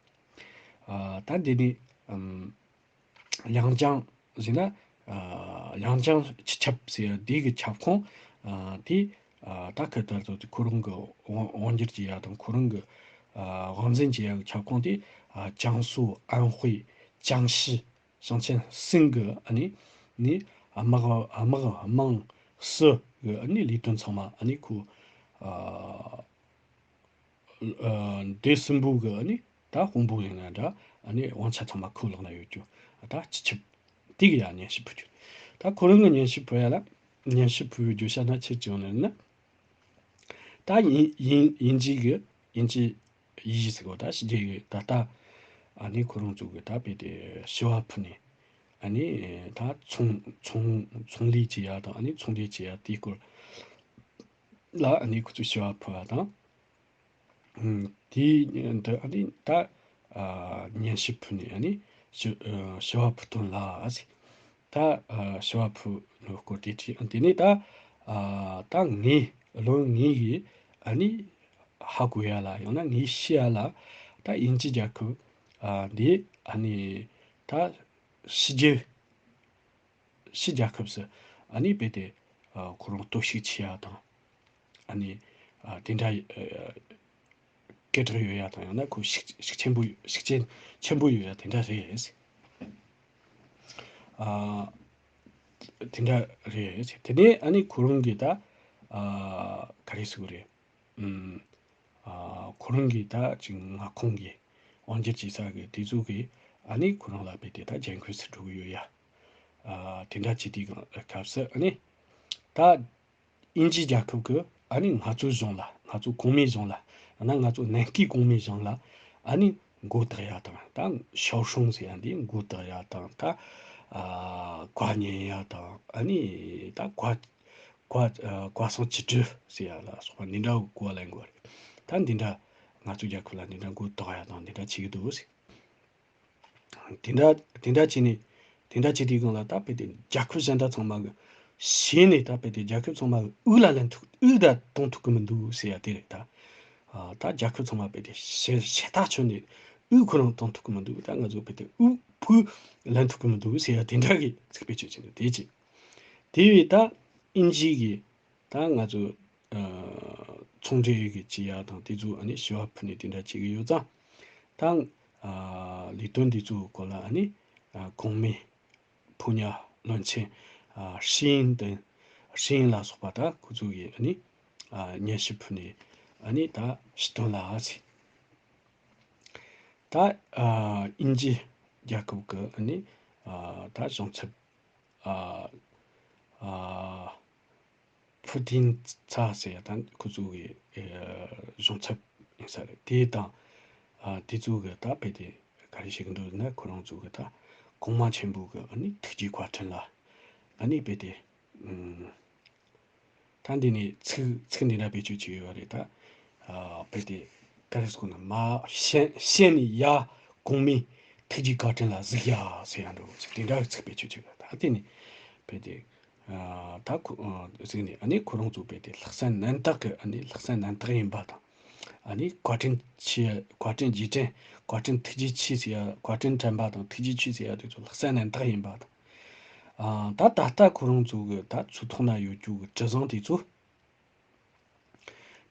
ཨ་ད་འདི་ནི་ཨམ་ལིའང་ཅང་ཟེར་ན་ཨ་ལིའང་ཅང་སྤྱི་ཁྱབ་ཟེར་ཡ་འདི་གི་ཁྱབ་ཁོངས་ཨ་དེ་ཨ་ད་ཁ་ཐར་ཚོ་དེ་ཁོ་རང་གི་དབང་དབང་སྒྱུར་བྱེད་ཡ་དང་ཁོ་རང་གི་ཨ་དབང་འཛིན་བྱེད་ཡ་གི་ཁྱབ་ཁོངས་དེ་ཨ་ཅང་སུའུ་ཨན་ཧུའེ་ཅང་ཞི། ཞིང་ཆེན་གསུམ་གི་ཨ་ནི་ནི་དམག་དམག་དམངས་སུ་གི་ཨ་ནི་ལས་དོན་ཚང་མ་ཨ་ནི་ཁོ་ཨ་ཨ་འདི་གསུམ་པོ་གི་ཨ་ནི་ད་དཔོན་པོ་ཡིན་ན་འདྲ། ཨ་ནི་དབང་ཆ་ཚང་མ་ཁོའི་ལག་ན་ཡོད་རྒྱུ་ད་སྤྱི་ཁྱབ་དེ་གི་ཡ་སྙན་ཞུ་ཕུལ་རྒྱུ། ད་ཁོ་རང་གི་སྙན་ཞུ་ཕུལ་ཡ་ལ་སྙན་ཞུ་ཕུལ་བའི་བརྗོད་བྱ་སྣ་ཆེ་བྱུང་ནས་ན། ད་དབྱིན་དབྱིན་དབྱིན་ཇི་གི་དབྱིན་ཇི་ཡི་ཟེར་གོ་ད་ཕྱི་རྒྱལ་གི་ད་ལྟ་ཨ་ནི་ཁོ་རང་ཚོ་གི་ད་དཔེ་དེ་ཞི་བ་ཕུལ་ནས་ཨ་ནི་ད་ཚོང་ཚོང་ཚོང་ལས་བྱེད་ཡ་དང་ཨ་ནི་ཚོང་འབྲེལ་བྱེད་ཡ་དེའི་སྐོར་ལ་ཨ་ནི་ཁོ་ཚོས་ཞི་བ་ཕུལ་བ་དང་། ཨུམ། དེའི་འདི་ཨ་ནི་ད་ཨ་སྙན་ཞུ་ཕུལ་ནས་ཨ་ནི་ཞི་ཨ་ཞི་བ་ཕུལ་དོན་ལ་ཟེར། ད་ཨ་ཞི་བ་ཕུལ་ནོ་སྐོར་དེ་བྲིས། དེ་ནས་ད་ཨ་ད་ངས་བློན་ངས་ཡིས་ཨ་ནི་ཧ་གོ་ཡ་ལ་ཡང་ན་ངས་ཤེས་ཡ་ལ་ད་དབྱིན་ཇི་རྒྱལ་ཁབ་ཨ་འདི་ཨ་ནི་ད་ཕྱི་རྒྱལ་ཕྱི་རྒྱལ་ཁབ་སུ་ཨ་ནི་རྦད་དེ་ཨ་ཁོ་རང་གཏོར་བཤིག་བྱེད་ཡ་དང་ཨ་ནི་ཨ་དེ་འདྲ་ཨ་སྐད་གྲགས་ཡོད་ཡ་དང་ཡང་ན་ཁོ་ཤུགས་ཤུགས་ཆེན་པོ་ཤུགས་རྐྱེན་ཆེན་པོ་ཡོད་ཡ་དེ་འདྲ་རེད། ཨ་དེ་འདྲ་རེད། དེ་ནས་ཨ་ནི་ཁོ་རང་གིས་ད་ཨ་ག་རེ་ཟེར་དགོས་རེད། ཨུམ། ཨ་ཁོ་རང་གིས་ད་ཅིག་མངའ་ཁོངས་ཀྱི་དབང་སྒྱུར་བྱེད་ས་གི་དེ་ཚོ་གིས་ཨ་ནི་ཁོ་རང་ལ་རྦད་དེ་ད་འགན་ཁུར་ཟེར་འགྲོ་གི་ཡོད་ཡ། ཨ་དེ་འདྲ་བྱེད་དུས་སྐབས་སུ་ཨ་ནི་ད་དབྱིན་ཇི་རྒྱལ་ཁབ་ཀྱིས་ཨ་ནི་ང་ཚོའི་གཞུང་ལ་ང་ཚོ་གོང་མའི་གཞུང་ལ་ཡང་ན་ང་ཚོ་ནན་སྐུའི་གོང་མའི་གཞུང་ལ་ཨ་ནི་མགོ་བཏགས་ཡ་དང་ད་ཞའོ་ཧྲུང་ཟེར་ཡ་འདི་མགོ་བཏགས་ཡ་དང་ད་ཨ་བཀའ་ཉན་ཡ་དང་ཨ་ནི་ད་བཀའ་བཀའ་ཨ་བཀའ་གསུང་ཆིག་སྒྲིལ་ཟེར་ཡ་ལ་སོགས་པ་འདི་འདྲ་གོ་བ་ལེན་དགོས་རེད། ད་འདི་འདྲ་ང་ཚོའི་རྒྱལ་ཁབ་ལ་འདི་འདྲ་མགོ་བཏགས་ཡ་དང་འདི་འདྲ་བྱེད་ཀྱི་འདུག་ཟེར། དེ་འདྲ་དེ་འདྲ་བྱས་ནས་དེ་འདྲ་བྱེད་དུས་སྒང་ལ་ད་རྦད་དེ་རྒྱལ་ཁབ་གཞན་དག་ཚང་མ་གི་ཞེད་ནས་ད་རྦད་དེ་རྒྱལ་ཁབ་ཚང་མ་གི་དབུགས་ལ་ལེན་ཐུབ་དབུགས་ད་གཏོང་ཐུབ་ཀྱི་མི་འདུག་ཟེར་ཡ་དེ་རེད་ད། ཨ་ད་རྒྱལ་ཁབ་ཚང་མ་རྦད་དེ་ཞེད་ཞེད་ཐག་ཆོད་ནས་དབུགས་ཁོ་རང་གཏོང་ཐུབ་ཀྱི་མི་འདུག་ད་ང་ཚོ་རྦད་དེ་དབུགས་ཕུགས་ལེན་ཐུབ་ཀྱི་མི་འདུག་ཟེར་ཡ་དེ་འདྲ་གི་ཚིག་བེད་སྤྱོད་བྱས་འདུག་དེ་གཅིག་དེ་བས་ད་དབྱིན་ཇི་གི་ད་ང་ཚོ་ཨ་ཚོང་འབྲེལ་གི་བྱེད་ཡ་དང་དེ་ཚོ་ཨ་ནི་ཞི་བ་ཕུལ་ནས་དེ་འདྲ་བྱེད་ཀྱི་ཡོད་ཙང་། ད་ཨ་ལས་དོན་འདི་ཚོའི་སྐོར་ལ་ཨ་ནི་ཨ་གོང་མའི་ཕོ་ཉ་བློན་ཆེན་ཨ་ཧྲི་ཡིན་དང་ཧྲི་ཡིན་ལ་སོགས་པ་ད་ཁོ་ཚོ་གིས་ཨ་ནི་ཨ་སྙན་ཞུ་ཕུལ་ནས་ཨ་ནི་ད་ཞུ་དོན་ལ་ཨ་ཚི་ད་ཨ་དབྱིན་ཇི་རྒྱལ་ཁབ་ཀྱི་ཨ་ནི་ཨ་ད་གཞུང་ཚབ་ཨ་ཨ་ཕུ་ཏིན་ཚ་ཟེར་ཡ་དང་ཁོ་ཚོ་གི་ཨ་གཞུང་ཚབ་ཡིན་ས་རེད། དེ་དང་ཨ་དེ་ཚོ་གི་ད་རྦད་དེ་ག་རེ་བྱེད་ཀྱི་འདུག་ན་ཁོ་རང་ཚོ་གི་ད་གོང་མ་ཆེན་པོ་གི་ཨ་ནི་ཐུགས་རྗེ་བཀའ་དྲིན་ལ་ཨ་ནི་རྦད་དེ་ཨུམ། ད་འདི་ནས་ཚིག་ཚིག་འདི་འདྲ་བེད་སྤྱོད་བྱས་ཡོད་རེད་ད། ཨ་རྦད་དེ་ག་རེ་ཟེར་དགོས་ན་མ་ཤེས་ཤེས་ནས་ཡ་གོང་མའི་ཐུགས་རྗེ་བཀའ་དྲིན་ལ་གཟིགས་ཡ་ཟེར་ཡ་འདྲ་བོ་ཅིག་དེ་འདྲ་གི་ཚིག་བེད་སྤྱོད་བྱས་ཡོད། ད་དེ་ནས་རྦད་དེ་ཨ་ད་ཁོ་ཨ་གཟིགས་ནས་ཨ་ནི་ཁོ་རང་ཚོ་རྦད་དེ་ལྷག་བསམ་རྣམ་དག་གི་ཨ་ནི་ལྷག་བསམ་རྣམ་དག་ཡིན་པ་དང་ ཨ་ནི་བཀའ་དྲིན་ཆེ། བཀའ་དྲིན་རྗེས་དྲན། བཀའ་དྲིན་ཐུགས་རྗེ་ཆེ་ཟེར་ཡ། བཀའ་དྲིན་དྲན་པ་དང་ཐུགས་རྗེ་ཆེ་ཟེར་ཡ་དེ་ཚོ་ལྷག་བསམ་རྣམ་དག་ཡིན་པ་དང་། ཨ། ད་ད་ལྟ་ཁོ་རང་ཚོ་གི་ད་ཚོ་ཐོག་ན་ཡོད་རྒྱུ་གི་དྲི་བཟང་དེ་ཚོ།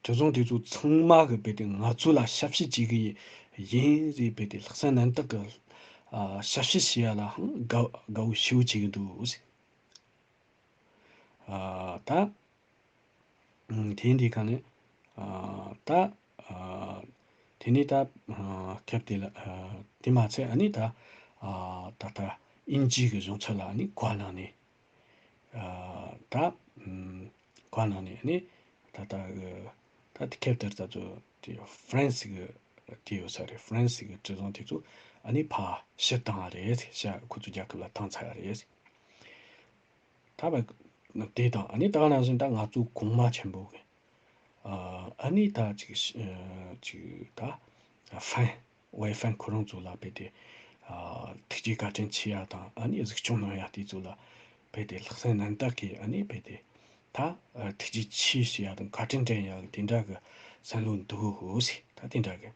དྲི་བཟང་དེ་ཚོ་ཚང་མ་གི་རྦད་དེ་ང་ཚོ་ལ་ཞབས་ཕྱི་བྱེད་གི་ཡིན་ཟེར། རྦད་དེ་ལྷག་བསམ་རྣམ་དག་གི། ཨ། ཞབས་ཕྱི་བྱེད་ཡ་ལ་ཧང་དགའ་དགའ་བོ་ཞེ་པོ་བྱེད་གི་འདུག་ཟེར། ཨ། ད། ཨ། དེ་འདི་ག་ནས། ཨ། ད། ཨ། དེ་ནས་ད། ཨ། སྐབས་དེ་ལ། ཨ། དེ་མ་ཚད་ཨ་ནི་ད། ཨ། ད་ལྟ་དབྱིན་ཇི་གི་གཞུང་ཚབ་ལ་ཨ་ནི་བཀའ་གནང་ནས། ཨ། ད། ཨམ། བཀའ་གནང་ནས་ཨ་ནི་ད་ལྟ་གི་ད་དེ་སྐབས་དེར་ད་ཚོ་དེ་ཧྥ་རན་སི་གི་དེ་ཡོད་ས་རེད། ཧྥ་རན་སི་གི་དྲི་བཟང་དེ་ཚོ་ཨ་ནི་ཕར་ཕྱིར་བཏང་བ་རེད། ཤ། ཁོ་ཚོ་རྒྱལ་ཁབ་ལ་བཏང་ཚར་བ་རེད། ད་བ་དེ་དང་ཨ་ནི་ད་ག་ནང་བཞིན་ད་ང་ཚོ་གོང་མ་ཆེན་པོ་གི། ཨ། ཨ་ནི་ད་ཅིག་ཨ། ཅིག་ད་ཧྥན། ཝེ་ཧྥན་ཁོ་རང་ཚོ་ལ་རྦད་དེ། ཨ། ཐུགས་རྗེ་བཀའ་དྲིན་ཆེ་ཡ་དང་ཨ་ནི་གཟིགས་སྐྱོང་གནང་ཡ་དེ་ཚོ་ལ་རྦད་དེ་ལྷག་བསམ་རྣམ་དག་གིས་ཨ་ནི་རྦད་དེ་ད། ཨ། ཐུགས་རྗེ་ཆེ་ཞུ་ཡ་དང་བཀའ་དྲིན་དྲན་ཡ་གི་དེ་འདྲ་གི་བསམ་བློ་འདུག་ཟེར། ད་དེ་འདྲ་གི།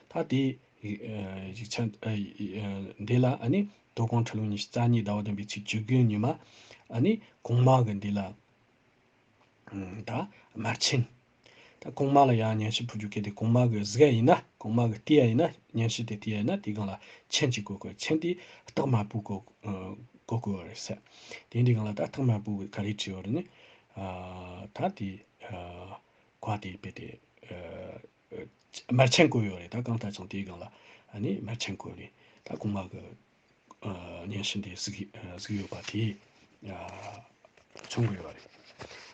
ད་དེ། ཨ། ཡིག་ཆ། ཨ། འདི་ལ་ཨ་ནི་དོ་དགོང་ཕྱི་ལོ་ཉི་ཤུ་རྩ་གཉིས་ཟླ་བ་བདུན་པའི་ཚེས་བཅུ་དགུ་ཉི་མ་ཨ་ནི་གོང་མ་གི་འདི་ལ། ཨ། ད་དམར་ཆེན། ད་གོང་མ་ལ་ཡང་སྙན་ཞུ་ཕུལ་རྒྱུ་གལ་ཏེ་གོང་མ་གི་གཟིགས་ཡ་ཡིན་ན། གོང་མ་གི་བལྟས་ཡ་ཡིན་ན། སྙན་ཞུ་དེ་བལྟས་ཡ་ཡིན་ན། དེའི་སྒང་ལ་ཆེན་གཅིག་བཀོད་དགོས། ཆེན་དེ་རྟགས་དམར་པོ་བཀོད། ཨ། བཀོད་དགོས་པ་རེད་ཟེར། དེ་འདྲའི་སྒང་ལ་ད་རྟགས་དམར་པོ་གི་ག་རེ་བྲིས་ཡོད་རེད་ནི། ཨ། ད་དེ། ཨ། བཀའ་དེ་རྦད་དེ། ཨ། དམར་ཆེན་བཀོད་ཡོད་རེད། ད་གང་ལྟར་ཀྱང་དེའི་སྒང་ལ་ཨ་ནི་དམར་ཆེན་བཀོད་རེད། ད་གོང་མ་གི། ཨ། སྙན་ཞུ་འདི་གཟིགས། ཨ། གཟིགས་ཡོད་པ་དེ། ཨ། མཚོན་གྱི་ཡོད་རེད།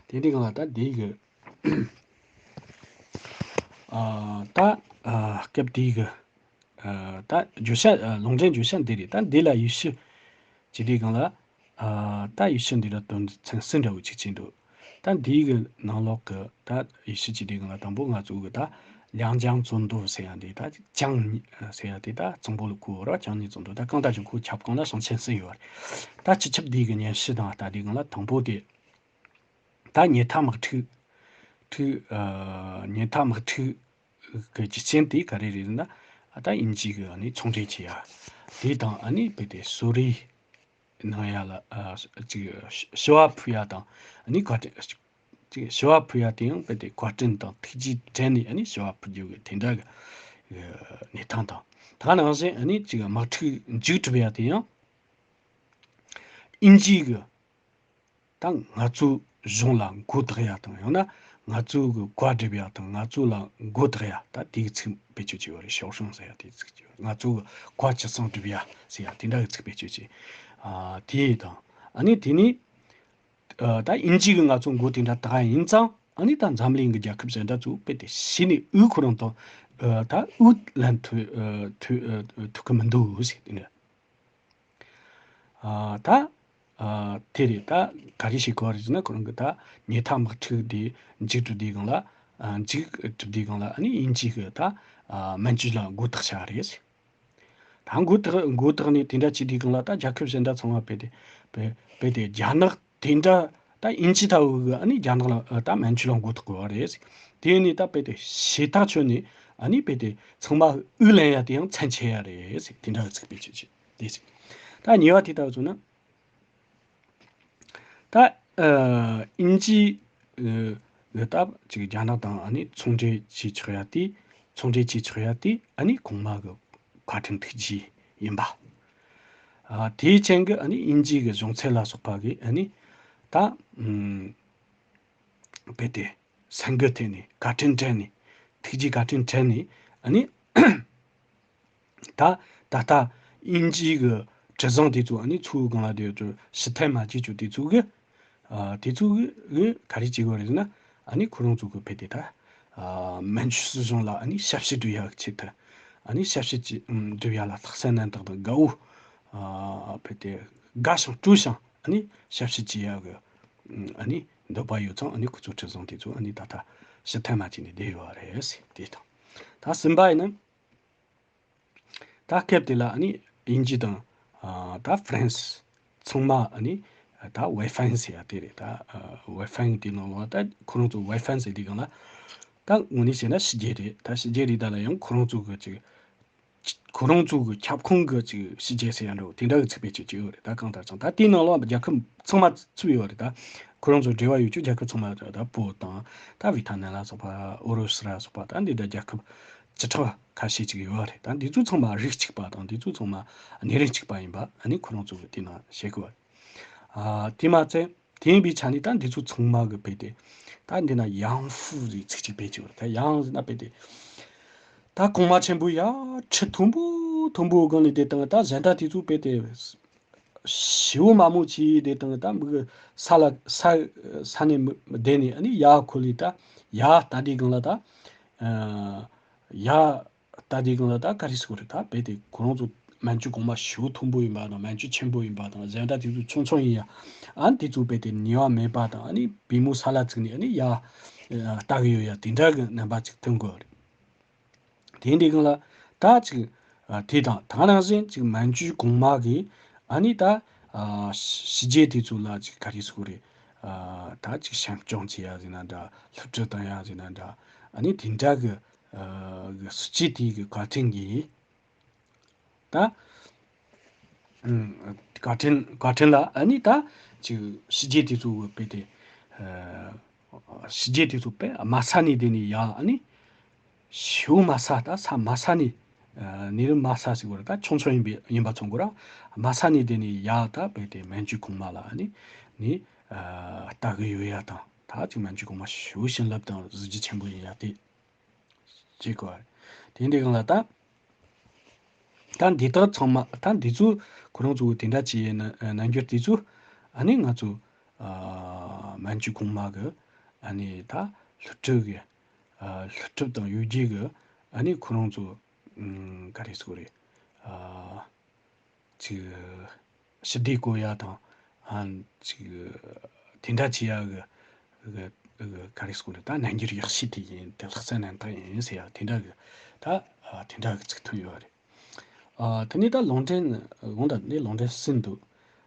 དེ་འདྲའི་སྒང་ལ་ད་འདི་གི། ཨ། ད། ཨ། སྐབས་དེའི་གི། ཨ། ད་བརྗོད་བྱ། ཨ། ལུང་འདྲེན་བརྗོད་བྱ་འདི་རེད། ད་འདི་ལ་ཡིག་ཆ་བྱས་དུས་སྒང་ལ། ཨ། ད་ཡིག་ཆ་འདི་ལ་དོན་ཚན་གསུམ་འདྲ་བོ་ཅིག་བྱས་འདུག་ད་འདིའི་གི་ནང་ལོགས་གི་ད་ཡིག་ཆ་བྱས་དུས་སྒང་ལ་དང་པོ་ང་ཚོ་གི་ད་ལིའང་ཅང་ཙུང་ཏུའུ་ཟེར་ཡ་འདི། ད་ཅང་ཟེར་ཡ་དེ་ད་གཙང་པོ་ལ་གོ་བ་རེད། ཅང་ནི་ཙུང་ཏུའུ། ད་གང་ལྟར་ཀྱང་ཁོའི་ཁྱབ་ཁོངས་ལ་ཞིང་ཆེན་གསུམ་ཡོད་རེད། ད་སྤྱི་ཁྱབ་འདིའི་གི་སྙན་ཞུ་དང་ལྟ་དུས་སྒང་ལ་དང་པོ་དེ། ད་ཉེ་མཐའ་དམག་འཁྲུག་འཁྲུག་ཨ། ཉེ་མཐའ་དམག་འཁྲུག་གི་རྒྱུ་རྐྱེན་དེ་ག་རེ་རེད་ཟེར་ན། ཨ། ད་དབྱིན་ཇི་གིས་ཨ་ནི་ཚོང་འབྲེལ་བྱེད་ཡ་དེ་དང་། ཨ་ནི་རྦད་དེ་གསོད་རེས་གནང་ཡ་ལ། ཨ། ཅིག་ཞུ་བ་ཕུལ་ཡ་དང་། ཨ་ནི་བཀའ་དྲིན། ཅིག་ཞུ་བ་ཕུལ་ཡ་དེ་ཡང་རྦད་དེ་བཀའ་དྲིན་དང་ཐུགས་རྗེ་དྲན་ནས་ཨ་ནི་ཞུ་བ་ཕུལ་རྒྱུ་གི་དེ་འདྲ་གི་གནས་སྟངས་དང་། ད་ག་ནང་བཞིན་ཨ་ནི་ཅིག་དམག་འཁྲུག་མཇུག་གྲུབ་ཡ་དེ་ཡང་དབྱིན་ཇི་གིས་ད་ང་ཚོའི་གཞུང་ལ་མགོ་བཏགས་ཡ་དང་། ཡང་ན་ང་ཚོ་གི་བཀའ་སྒྲུབ་ཡ་དང་། ང་ཚོ་ལ་མགོ་བཏགས་ཡ། ད་དེའི་ཚིག་བེད་སྤྱོད་བྱས་པ་རེད། ཞའོ་ཧྲུང་ཟེར་ཡ་དེའི་ཚིག་བྱས་པ་རེད། ང་ཚོ་གི་བཀའ་ཇི་གསུང་སྒྲུབ་ཡ་ཟེར་ཡ་དེ་འདྲ་གི་ཚིག་བེད་སྤྱོད་བྱས། ཨ། དེ་དང་། ཨ་ནི་དེ་ནས། ཨ། ད་དབྱིན་ཇི་གིས་ང་ཚོ་མགོ་དེ་འདྲ་བཏགས་ཡ་ཡིན་ཙང་། ཨ་ནི་ད་འཛམ་གླིང་གི་རྒྱལ་ཁབ་གཞན་དག་ཚོ་རྦད་དེ་ཞེད་ནས་འུ་ཁོ་རང་དང་། ཨ། ད་འུ་ལེན་ཐུབ། ཨ། ཐུབ། ཨ། ཐུབ་ཀྱི་མི་འདུག་ཟེར། དེ་འདྲ། ཨ། ད། ཨ། དེ་རེད། ད་ག་རེ་བྱེད་དགོས་རེད་ཟེར་ན། ཁོ་རང་གི་ད་ཉེ་མཐའ་དམག་འཁྲུག་དེ་མཇུག་གྲུབ་དུས་སྒང་ལ། ཨ། མཇུག་གྲུབ་དུས་སྒང་ལ་ཨ་ནི་དབྱིན་ཇི་གིས་ད། ཨ། མན་ཇུ་ལ་མགོ་བཏགས་བཞག་རེད། ད་མགོ་བཏགས། མགོ་བཏགས་ནས་དེ་འདྲ་བྱེད་དུས་སྒང་ལ་ད་རྒྱལ་ཁབ་གཞན་དག་ཚང་མ་རྦད་དེ། རྦད་རྦད་དེ་རྒྱ་ནག་དེ་འདྲ་ད་དབྱིན་ཇི་ལྟ་བུ་གིས་ཨ་ནི་རྒྱ་ནག་ལ། ཨ། ད་མན་ཇུ་ལ་མགོ་བཏགས་དགོས་པ་རེད། དེ་ནས་ད་རྦད་དེ་ཞེད་ཐག་ཆོད་ནས་ཨ་ནི་རྦད་དེ་ཚང་མ་འུ་ལེན་ཡ་དེ་ཡང་མཚམས་ཆད་ཡ་རེད་ཟེར། དེ་འདྲ་གི་ཚིག་བེད་སྤྱོད་བྱས། དེ་ཟེར། ད་གཉིས་པ་དེ་ལྟ་བུ་བྱུང་ན། ད། ཨ། དབྱིན་ཇི། ཨ། གིས་ད་ཅིག་རྒྱ་ནག་དང་ཨ་ནི་ཚོང་འབྲེལ་བྱེད་ཆོག་ཡ་དེ། ཚོང་འབྲེལ་བྱེད་ཆོག་ཡ་དེ་ཨ་ནི་གོང་མ་གི་བཀའ་དྲིན་ཐུགས་རྗེ་ཡིན་པ། ཨ། དེའི་རྐྱེན་གྱིས་ཨ་ནི་དབྱིན་ཇི་གི་གཞུང་ཚབ་ལ་སོགས་པ་གིས་ཨ་ནི་ད། ཨུམ། རྦད་དེ་སེམས་འགུལ་ཐེབས་ནས། བཀའ་དྲིན་དྲན་ནས། ཐུགས་རྗེ་བཀའ་དྲིན་དྲན་ནས། ཨ་ནི་ད་ད་ལྟ་དབྱིན་ཇི་གི་དྲི་བཟང་དེ་ཚོ་ཨ་ནི་ཚུར་སྒང་ལ་དེ་ཚོ་ཕྱིར་འཐེན་མ་བྱེད་རྒྱུ་དེ་ཚོ་གིས། ཨ། དེ་ཚོ་གིས་ག་རེ་བྱེད་དགོས་རེད་ཟེར་ན། ཨ་ནི་ཁོ་རང་ཚོ་གིས་རྦད་དེ་ད། ཨ། མན་ཇུ་སྲིད་གཞུང་ལ་ཨ་ནི་ཞབས་ཕྱི་སྒྲུབ་ཡ་གི་ཆེད་དུ། ཨ་ནི་ཞབས་ཕྱི་བྱེད། ཨུམ། སྒྲུབ་ཡ་ལ་ལྷག་བསམ་རྣམ་དག་དང་དགའ་བོ། ཨ། རྦད་དེ་དགའ་ཞིང་སྤྲོ་ཞིང་ཨ་ནི་ཞབས་ཕྱི་བྱེད་ཡ་གི། ཨ་ནི་འདོད་པ་ཡོད་ཙང་། ཨ་ནི་ཁོ་ཚོ་དྲི་བཟང་དེ་ཚོ་ཨ་ནི་ད་ལྟ་ཕྱིར་འཐེན་མ་བྱས་ནས་བསྡད་ཡོད་རེད་ཟེར། དེ་དང་། ད་གསུམ་པ་ཡིན་ན། ད་སྐབས་དེ་ལ་ཨ་ནི་དབྱིན་ཇི་དང་། ཨ། ད་ཧྥ་རན་སི་ཚང་མ་ཨ་ནི་ད་ཝེ་ཧྥན་ཟེར་ཡ་དེ་རེད། ད། ཨ། ཝེ་ཧྥན་དེ་ནང་ལོགས་ད་ཁོ་རང་ཚོ་ཝེ་ཧྥན་ཟེར་དུས་སྒང་ལ། ད། ད་དངོས་གནས་བྱས་ན་ཕྱི་རྒྱལ་རེད། ད་ཕྱི་རྒྱལ་རེད། ད་ལ་ཡང་ཁོ་རང་ཚོ་གི་ཅིག་ཁོ་རང་ཚོ་གི་ཁྱབ་ཁོངས་གི་ཅིག་ཕྱི་རྒྱལ་ཟེར་ཡ་འདྲ་བོ་དེ་འདྲ་གི་ཚིག་བེད་སྤྱོད་བྱས་ཡོད་རེད། ད་གང་ལྟར་ཀྱང་ད་དེའི་ནང་ལ་རྒྱལ་ཁབ་ཚང་མ་ཚུད་ཡོད་རེད། ད་ཁོ་རང་ཚོ་འབྲེལ་བ་ཡོད་རྒྱུ་རྒྱལ་ཁབ་ཚང་མ་རེད། ད་བོད་དང་ད་ཝི་ཐ་ནམ་ལ་སོགས་པ། ཨུ་རུ་སུ་ལ་སོགས་པ། ད་འདི་འདྲ་རྒྱལ་ཁབ་བཅུ་ཕྲག་ཁ་ཤས་ཅིག་ཡོད་རེད། ད་འདི་ཚོ་ཚང་མ་རིགས་གཅིག་པ་དང་འདི་ཚོ་ཚང་མ་སྣེ་རིང་གཅིག་པ་ཡིན་པ་ཨ་ནི་ཁོ་རང་ཚོ་གི་དེ་ནང་བཤད་གི་ཡོད་རེད། ཨ། དེ་མ་ཚད་དེ་ཡིན་པའི་ཆ་ནས་ད་འདི་ཚོ་ཚང་མ་གི་དཔེ་དེ་ད་འདི་ན་ཡང་ཧྥུ་ཟེར་ཚིག་ཅིག་བེད་སྤྱོད། ད་ཡང་ཟེར་ན་དཔེ་དེ་ད་གོང་མ་ཆེན་པོ་ཡ་ཁྲི་མཐོན་པོ་མཐོན་པོའི་སྒང་ནས་དེ་དང་ད་གཞན་དག་དེ་ཚོ་དཔེ་དེ་ཞེ་པོ་དམའ་མོ་བྱས་དེ་དང་ད་མི་གི་ས་ལ་ས་ས་ནས་མི་བསྡད་ནས་ཨ་ནི་ཡར་འཁོར་ལས་ད་ཡར་ལྟ་དུས་སྒང་ལ་ད་ཡར། ལྟ་དུས་སྒང་ལ་ད་ག་རེ་ཟེར་དགོས་རེད། ད་དཔེ་དེ་ཁོ་རང་ཚོ་མན་ཇུ་གོང་མ་ཞེ་པོ་མཐོན་པོ་ཡིན་པ་དང་མན་ཇུ་ཆེན་པོ་ཡིན་པ་དང་གཞན་དག་དེ་ཚོ་ཆུང་ཆུང་ཡིན་ཡ། ཨ་ནི་དེ་ཚོ་དཔེ་དེ་ནུས་པ་མེད་པ་དང་ཨ་ནི་པུས་མོ་ས་ལ་བཙུགས་ནས་ཨ་ནི་ཡར་ལྟ་གི་ཡོད་ཡ་དེ་འདྲ་གི་རྣམ་པ་ཅིག་ཐོན་དགོས་རེད། དེ་འདྲའི་སྒང་ལ་ད་ཅིག་དེ་དང་ད་ནང་བཞིན་ཅིག་མན་ཇུ་གོང་མ་གིས་ཨ་ནི་ད་ཕྱི་རྒྱལ་དེ་ཚོ་ལ་ཅིག་ག་རེ་ཟེར་དགོས་རེད། ད་ཅིག་བྱམས་སྐྱོང་བྱེད་ཡ་ཟེར་ན་འདྲ། སློབ་ཁྲིད་གཏོང་ཡ་ཟེར་ན་འདྲ། ཨ་ནི་དེ་འདྲ་གི་ཨ་གི་སྲིད་ཇུས་དེ་གི་བཀའ་དྲིན་གྱིས་ད་ཨུམ་བཀའ་དྲིན་བཀའ་དྲིན་ལ་ཨ་ནི་ད་ཅིག་ཕྱི་རྒྱལ་དེ་ཚོ་གི་དཔེ་དེ་ཨ་ཕྱི་རྒྱལ་དེ་ཚོ་དཔེ་དམའ་ས་ནས་དེ་ནས་ཡར་ཨ་ནི་ཞེ་པོ་དམའ་ས་ད་ས་དམའ་ས་ནས་ཨ་གནས་རིམ་དམའ་ས་ཟེར་དགོས་རེད། ད་ཆུང་ཆུང་ཡིན་པའི་ཡིན་པ་མཚོན་དགོས་ར། དམའ་ས་ནས་དེ་ནས་ཡར་ད་དཔེ་དེ་མན་ཇུ་གོང་མ་ལ་ཨ་ནི་ནི་ཨ་ལྟ་གི་ཡོད་ཡ་དང་ད་ཅིག་མན་ཇུ་གོང་མ་ཞེ་པོ་བྱིན་རླབས་དང་གཟི་བརྗིད་ཆེན་པོ་ཡིན་ཡ་དེ། བྱེད་དགོས་པ་རེད། དེ་འདྲའི་སྒང་ལ་ད་ད་འདི་དག་ཚང་མ་ད་འདི་ཚོ་ཁོ་རང་ཚོ་དེ་འདྲ་བྱས་ཡིན་ན་རྣམ་འགྱུར་དེ་ཚོ་ཨ་ནི་ང་ཚོ་ཨ་མན་ཇུ་གོང་མ་གི་ཨ་ནི་ད་སློབ་ཕྲུག་གི་ཨ་སློབ་ཕྲུག་དང་ཡུལ་སྐྱེས་གི་ཨ་ནི་ཁོ་རང་ཚོ་ཨ་ག་རེ་ཟེར་དགོས་རེད། ཨ་ཅིག་ཞི་བདེ་དགོས་ཡ་དང་ཨ་ཅིག་དེ་འདྲ་བྱེད་ཡ་གི་གི་གི་ག་རེ་ཟེར་དགོས་རེད། ད་རྣམ་འགྱུར་ཡག་ཤོས་དེ་ཡིན། དེ་ལྷག་བསམ་རྣམ་དག་ཡིན་ཟེར་ཡ་དེ་འདྲ་གི་ད་ཨ་དེ་འདྲ་གི་ཚིག་ཐོན་ཡོད་རེད། ཨ་དེ་ནས་ད་ལུང་འདྲེན་འོང་ད་ནས་ལུང་འདྲེན་གསུམ་འདུག་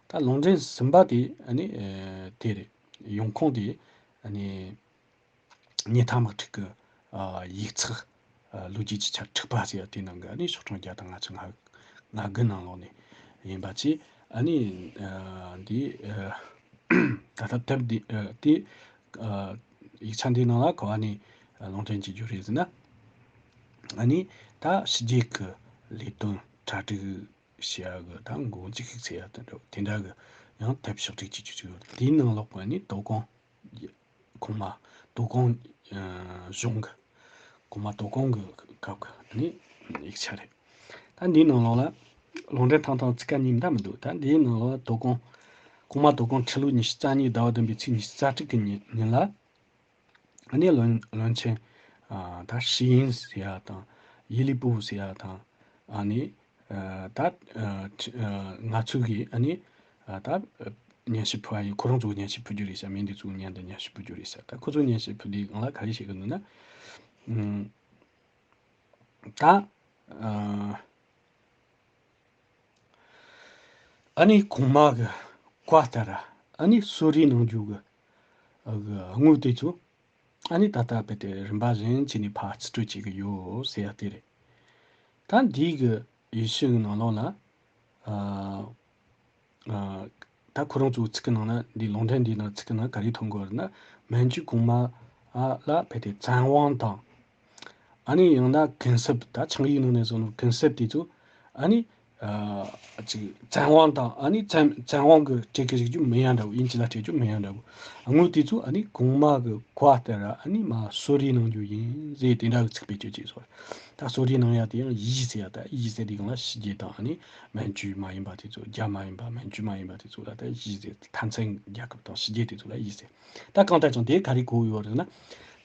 ད་ལུང་འདྲེན་གསུམ་པ་དེ་ཨ་ནི་ཨེ་དེ་རེད། ཡོང་ཁུངས་དེ་ཨ་ནི་ཉི་ཐ་དམག་འཁྲུག་གི་ཨ་ཡིག་ཚགས་ཨ་ལོ་རྒྱུས་ཀྱི་ཆ་དྲུག་པ་ཟེར་ཡ་དེ་ནང་གི་ཨ་ནི་ཤོག་གྲངས་བརྒྱ་དང་ལྔ་བཅུ་ང་ལྔ་དགུ་ནང་ལོགས་ནས་ཡིན་པ་བཅས་ཨ་ནི་ཨ་འདི་ཨ་ད་ལྟ་དེབ་འདི་ཨ་དེ་ཨ་ཡིག་ཆ་འདི་ནང་ལ་ག་བ་ནས་ལུང་འདྲེན་བྱེད་རྒྱུ་རེད་ཟེར་ན། ཨ་ནི་ད་ཕྱི་རྒྱལ་གྱི་ལས་དོན་གྲ་སྒྲིག་བྱེད་ཡ་གི་ད་འགོ་འཛུགས་ཤིག་ཟེར་ཡ་དེ་འདྲ་དེ་འདྲ་གི་ཡང་དེབ་ཕྱོགས་སྒྲིག་བྱེད་རྒྱུ་ཅིག་ཡོད། དེའི་ནང་ལོགས་ཀྱི་ཨ་ནི་དོ་དགོང་གོང་མ་དོ་དགོང་གཞུང་གི་གོང་མ་དོ་དགོང་གི་སྐབས་ཀྱི་ཨ་ནི་ཡིག་ཆ་རེད། ད་འདིའི་ནང་ལོགས་ལ་ལུང་འདྲེན་ཐང་ཐང་ཚིག་ཁ་གཉིས་མ་གཏོགས་མི་འདུག་ད་འདིའི་ནང་ལོགས་ལ་དོ་དགོང་གོང་མ་དོ་དགོང་ཁྲི་ལོ་ཉི་ཤུ་རྩ་གཉིས་ཟླ་བ་བདུན་པའི་ཚེས་ཉི་ཤུ་རྩ་དྲུག་གི་ཉིན་ཉིན་ལ། ཨ་ནི་བློན་བློན་ཆེན་ཨ་ད་ཧྲི་ཡིན་ཟེར་ཡ་དང་ཡི་ལི་པུ་ཟེར་ཡ་དང་ཨ་ནི་ཨ་ད་ཨ་ཁྲི་ཨ་ང་ཚོ་གི་ཨ་ནི་ཨ་ད་ཨ་སྙན་ཞུ་ཕུལ་བ་ཡིན། ཁོ་རང་ཚོ་སྙན་ཞུ་ཕུལ་རྒྱུ་རེད་ཤག་མི་འདི་ཚོ་མཉམ་དུ་སྙན་ཞུ་ཕུལ་རྒྱུ་རེད་ཤག་ད་ཁོ་ཚོ་སྙན་ཞུ་ཕུལ་དུས་སྒང་ལ་ག་རེ་བཤད་གི་འདུག་ན། ཨུམ། ད་ཨ་ཨ་ནི་གོང་མ་གི་བཀའ་ལྟར་ཨ་ནི་གསོལ་རས་གནང་རྒྱུ་གི་ཨ་གི་དངུལ་དེ་ཚོ་ཨ་ནི་ད་ལྟ་དཔེ་དེ་རིམ་པ་བཞིན་བྱས་ནས་ཕར་རྩིས་སྤྲོད་བྱེད་གི་ཡོད་ཟེར་ཡ་དེ་རེད། ད་འདི་གི་ཡེ་ཤུ་གི་ནང་ལོགས་ལ་ཨ་ཨ་ད་ཁོ་རང་ཚོའི་ཚིག་གི་ནང་ན་འདི་ལུང་འདྲེན་འདིའི་ནང་ཚིག་གི་ནང་ག་རེ་ཐོན་གོ་རེད་ན། མན་ཇུ་གོང་མ་ཨ་ལ་དཔེ་དེ་བཙན་དབང་དང་ཨ་ནི་ཡང་ན་གུན་གསབ། ད་ཆིངས་ཡིག་ནང་ནས་བཟུང་ནས་གུན་གསབ་དེ་ཚོ་ཨ་ནི་ཨ་ཅིག་བཙན་དབང་དང་ཨ་ནི་བཙན་བཙན་དབང་གི་སྤྲད་གི་རིགས་རྒྱུ་མི་ཡང་འདྲ་བོ། དབྱིན་ཇི་ལ་སྤྲད་རྒྱུ་མི་ཡང་འདྲ་བོ། དངུལ་དེ་ཚོ་ཨ་ནི་གོང་མ་གི་བཀའ་ལྟར་ཨ་ནི་མར་གསོལ་རས་གནང་རྒྱུ་ཡིན་ཟེར་དེ་འདྲ་གི་ཚིག་བེད་སྤྱོད་བྱས་སོང་། ད་གསོལ་རས་གནང་ཡ་དེ་ཡང་ཡིས་ཟེར་ཡ། ད་ཡིས་ཟེར་དེ་གང་ལ་ཕྱི་རྒྱལ་དང་ཨ་ནི་མན་ཇུ་མ་ཡིན་པ་དེ་ཚོ། རྒྱ་མ་ཡིན་པ་མན་ཇུ་མ་ཡིན་པ་དེ་ཚོ་ལ་ད་ཡིས་ཟེར། མཐའ་མཚམས་རྒྱལ་ཁབ་དང་ཕྱི་རྒྱལ་དེ་ཚོ་ལ་ཡིས་ཟེར། ད་གང་ལྟར་ཀྱང་དེ་ག་རེ་གོ་ཡོད་རེད་ན།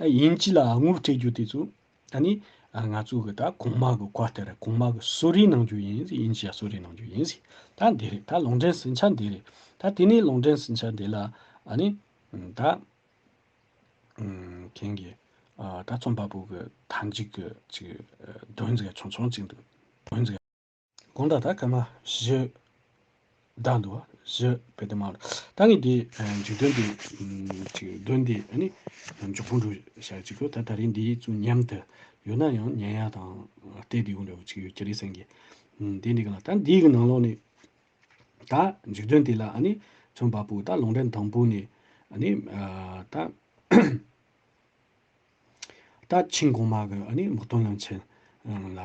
དབྱིན་ཇི་ལ་དངུལ་སྤྲད་རྒྱུ་དེ་ཚོ་ཨ་ནི་ང་ཚོ་གི་ད་གོང་མ་གི་བཀའ་ལྟར་གོང་མ་གི་གསོལ་རས་གནང་རྒྱུ་ཡིན་ཟེར། དབྱིན་ཇི་ལ་གསོལ་རས་གནང་རྒྱུ་ཡིན་ཟེར། ད་འདི་རེད། ད་ལུང་འདྲེན་ཟིན་ཆ་འདི་རེད། ད་དེ་ནས་ལུང་འདྲེན་ཟིན་ཆ་འདི་ལ་ཨ་ནི་ད་ཨུམ་ཁྱེད་ཀྱིས་ཨ་ད་རྩོམ་པ་པོ་གི་མཐའ་མཇུག་གི་ཅིག་ཨ་དོན་ཟིག་ཆུང་ཆུང་ཅིག་འདུག་དོན་ཟིག་དགོངས་དག་ད་སྐར་མ་བཞི། བདག་འདུག་བ། བཞི་དཔེ་དེ་མ་རེད། ད་ངས་འདི་མཇུག་དོན་འདི་ཅིག་དོན་འདི་ནི་མགྱོགས་པོ་འགྲོ་བྱ་ཅིག་གོ། ད་ད་རིང་འདི་ཚོ་མཉམ་དུ་ཡོད་ན་ཡང་ཉན་ཡ་དང་བལྟས་བསྡད་ཡོང་འདྲ་བོ་ཅིག་ཡོད་ཀྱི་རེད་བསམ་གི། དེ་འདི་གི་ན་ད་འདི་གི་ནང་ལོགས་ནས་ད་མཇུག་དོན་དེ་ལ་ཨ་ནི་མཚོན་པ་པོ་ད་ལུང་འདྲེན་དང་པོ་ནས་ཨ་ནི་ད། ད་ཆིང་གོང་མ་གི་ཨ་ནི་དམག་དོན་བློན་ཆེན་ལ་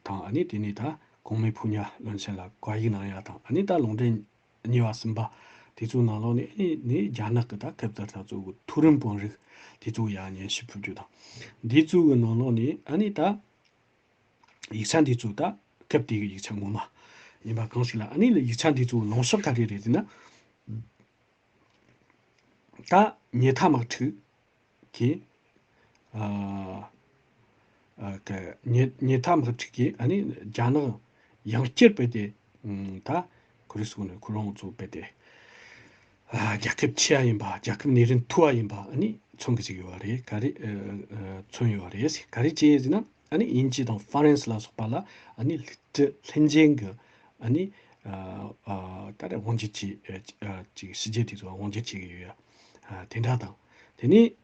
དང་ཨ་ནི་དེ་ནས་ད་གོང་མའི་ཕོ་ཉ་བློན་ཆེན་ལ་བཀའ་ཡིག་གནང་ཡ་དང་ཨ་ནི་ད་ལུང་འདྲེན་གཉིས་པ་གསུམ་པ་དེ་ཚོའི་ནང་ལོགས་ནས་ཨ་ནི་ནི་རྒྱ་ནག་གི་ད་ཁེབ་ཏར་ད་ཚོ་གི་མཐོ་རིམ་དཔོན་རིགས་དེ་ཚོ་ཡ་སྙན་ཞུ་ཕུལ་རྒྱུ་དང་། འདི་ཚོ་གི་ནང་ལོགས་ནས་ཨ་ནི་ད་ཡིག་ཆ་འདི་ཚོ་ད་སྐབས་དེ་གི་ཡིག་ཆ་ངོ་མ་ཡིན་པ་གང་ཞིག་ལ་ཨ་ནི་ཡིག་ཆ་འདི་ཚོ་ལངས་ཕྱོགས་ག་རེ་རེད་ཟེར་ན། ད་ཉེ་མཐའ་དམག་འཁྲུག་གི་ཨ་ཨ་ག་ཉེ་ཉེ་མཐའ་དམག་འཁྲུག་གི་ཨ་ནི་རྒྱ་ནག་ཡང་བསྐྱར་བས་ཏེ་ཨམ་ད་ཁོ་རེ་སོང་ནས་ཁོ་རང་ཚོ་བས་ཏེ་ཨ་རྒྱལ་ཁབ་ཆེ་བ་ཡིན་པ། རྒྱལ་ཁབ་ནས་རིན་མཐོ་བ་ཡིན་པ་ཨ་ནི་མཚོན་གི་ཅིག་ཡོད་པ་རེད། ག་རེ་ཨ་ཨ་མཚོན་ཡོད་པ་རེད། ག་རེ་བྱས་ཟེར་ན་ཨ་ནི་དབྱིན་ཇི་དང་ཧྥ་རན་སི་ལ་སོགས་པ་ལ་ཨ་ནི་ལྷུ་ལྷན་ཅན་གི་ཨ་ནི་ཨ་ཨ་ད་རེས་དབང་སྒྱུར་བྱེད་ཨ་ཅིག་ཕྱི་རྒྱལ་དེ་ཚོ་དབང་སྒྱུར་བྱེད་གི་ཡོད་ཡ། ཨ་དེ་འདྲ་དང་། དེ་ནས་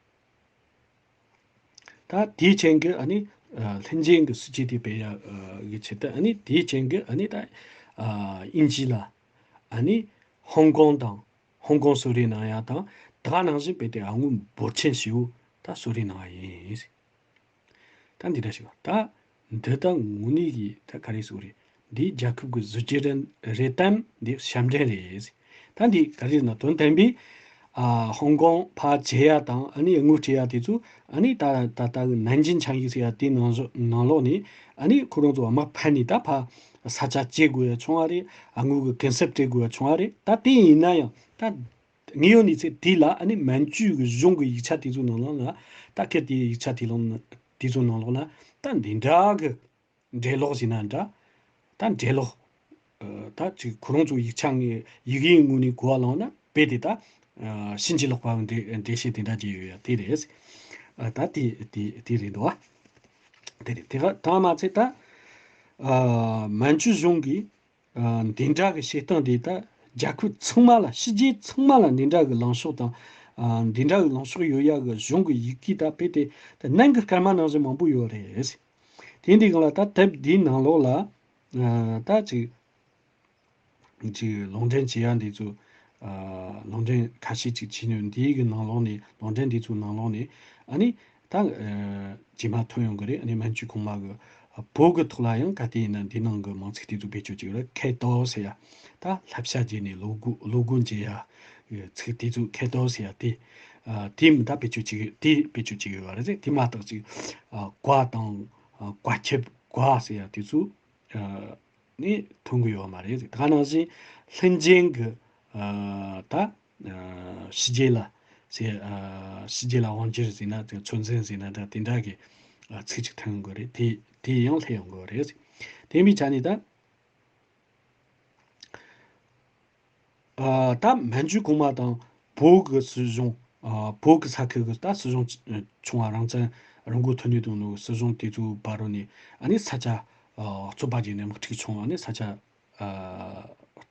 ད་དེའི་རྐྱེན་གྱིས་ཨ་ནི་ཨ་ལྷན་ཅན་གྱི་སྲིད་ཇུས་དེ་སྤེལ་ཡ་ཨ་གི་ཆེད་དུ་ཨ་ནི་དེའི་རྐྱེན་གྱིས་ཨ་ནི་ད་ཨ་དབྱིན་ཇི་ལ་ཨ་ནི་ཧོང་ཀོང་དང་ཧོང་ཀོང་གསོ་རེས་གནང་ཡ་དང་ད་ག་ནང་བཞིན་སྤེལ་ཏེ་ཨ་སྔོན་འབོར་ཆེན་ཞེ་པོ་ད་གསོ་རེས་གནང་བ་ཡིན། ད་འདི་འདྲ་ཞིག་ད་འདི་ད་དངོས་གནས་ཀྱི་ད་ག་རེ་ཟེར་དགོས་རེད། འདི་རྒྱལ་ཁབ་ཀྱི་གཟི་བརྗིད་རེད་དམ་འདི་ཞབས་འདྲེན་རེད། ད་འདི་ག་རེ་ན་དོན་དམ་པའི་ཨ་ཧོང་ཀོང་ཕར་བྱེད་ཡ་དང་ཨ་ནི་དངུལ་སྤྲད་ཡ་དེ་ཚོ་ཨ་ནི་ད་ད་ལྟ་གི་ནན་ཅིན་ཆིང་ཡིག་ཟེར་ཡ་དེའི་ནང་བཞིན་ནང་ལོགས་ནས་ཨ་ནི་ཁོ་རང་ཚོ་དམག་ཕར་ནས་ད་ཕར་ས་ཆ་བཅད་དགོས་ཡ་བྱུང་བ་རེད། ཨ་དངུལ་གྱི་གུན་གསབ་སྤྲད་དགོས་ཡ་བྱུང་བ་རེད། ད་དེ་ཡིན་ན་ཡང་ད། དངོས་ཡོད་གནས་ཚུལ་དེ་ལ་ཨ་ནི་མན་ཇུ་གི་གཞུང་གི་ཡིག་ཆ་དེ་ཚོའི་ནང་ལོགས་ན་ད་སྐད་དེའི་ཡིག་ཆ་དེ་ལོང་དེ་ཚོའི་ནང་ལོགས་ན་ད་འདི་འདྲ་གི་འགྲེལ་ལོག་ཟེར་ན་འདྲ། ད་འགྲེལ་ལོག་ཨ་ད་ཅིག་ཁོ་རང་ཚོ་ཡིག་ཆ་ངའི་ཡི་གེའི་ངོས་ནས་གོ་བ་བླངས་ན་རྦད་དེ་ད་ཨ་ཕྱིན་ཅི་ལོག་པ་འགྲེལ་འགྲེལ་བཤད་དེ་འདྲ་བྱས་ཡོད་ཡ་དེ་རེད། ཨ་ད་དེ་དེ་དེ་རེད་འདུག་བ། དེ་རེད། དེ་ག་ད་མ་ཚད་ད་ཨ་མན་ཇུ་གཞུང་གིས། ཨ་འདི་འདྲ་གི་བཤད་སྟངས་འདི་ད་རྒྱལ་ཁབ་ཚང་མ་ལ་ཕྱི་རྒྱལ་ཚང་མ་ལ་འདི་འདྲ་གི་ལངས་ཕྱོགས་དང་ཨ་འདི་འདྲ་གི་ལངས་ཕྱོགས་ཡོད་ཡ་གི་གཞུང་གི་ཡི་གེ་ད་དཔེ་དེ་ད་ནང་གི་སྐར་མ་ནང་བཞིན་མང་པོ་ཡོད་རེད། དེ་འདི་གང་ལ་ད་དེབ་འདིའི་ནང་ལོགས་ལ་ཨ་ད་ཅིག་ཅིག་ལུང་འདྲེན་བྱེད་ཡ་འདི་ཚོ་ཨ་ལུང་འདྲེན་ཁ་ཤས་ཅིག་བྱས་ནས་འདིའི་གི་ནང་ལོགས་ནས་ལུང་འདྲེན་འདི་ཚོའི་ནང་ལོགས་ནས་ཨ་ནི། ད་ཨ་རྗེས་མ་ཐོན་ཡོང་གི་རེད། ཨ་ནི་མན་ཇུ་གོང་མ་གི་ཨ་བོད་གི་ཐོག་ལ་ཡང་ག་དེ་ཡིན་ན་འདི་ནང་གི་མིང་ཚིག་དེ་ཚོ་བེད་སྤྱོད་བྱེད་ཀྱི་རེད། ཁེ་ཏོ་ཟེར་ཡ། ད་བསླབ་བྱ་བྱས་ནས་སློབ་སྒོ་སློབ་སྒོ་འབྱེད་ཡ་ཚིག་དེ་ཚོ་ཁེ་ཏོ་ཟེར་ཡ་དེ་ཨ་དེ་མི་ད་བེད་སྤྱོད་བྱེད་ཀྱི་དེ་བེད་སྤྱོད་བྱེད་ཀྱི་ཡོད་རེད། དེ་མ་གཏོགས་ཅིག་ཨ་བཀའ་དང་ཨ་བཀའ་ཁྱབ་བཀའ་ཟེར་ཡ་དེ་ཚོ་ཨ། ནས་ཐོན་གི་ཡོད་མ་རེད། ད་ག་ནང་བཞིན་ལྷན་ཅན་གྱི་ཨ་ད་ཨ་ཕྱི་རྒྱལ་ལ་ཟེར་ཨ་ཕྱི་རྒྱལ་ལ་དབང་སྒྱུར་ཟེར་ན་ཚོད་འཛིན་ཟེར་ན་ད་དེ་འདྲ་གི་ཨ་ཚིག་ཅིག་ཐོན་གི་རེད། དེ་དེ་ཡང་སླེབས་ཡོང་གི་རེད། དེ་མིན་ཆ་ནས་ད་ཨ་ད་མན་ཇུ་གོང་མ་དང་བོད་ཀྱི་སྲིད་གཞུང་ཨ་བོད་ཀྱི་ས་ཁུལ་གྱི་ད་སྲིད་གཞུང་ཆུང་བ་རང་བཙན་རང་འགུལ་ཐོན་ནས་དང་ནོ་སྲིད་གཞུང་དེ་ཚོའི་བར་རུ་ནས་ཨ་ནི་ས་ཆ་ཨ་རྩོད་པ་བྱས་ནས་དམག་འཁྲུག་བྱུང་། ཨ་ནི་ས་ཆ་ཨ་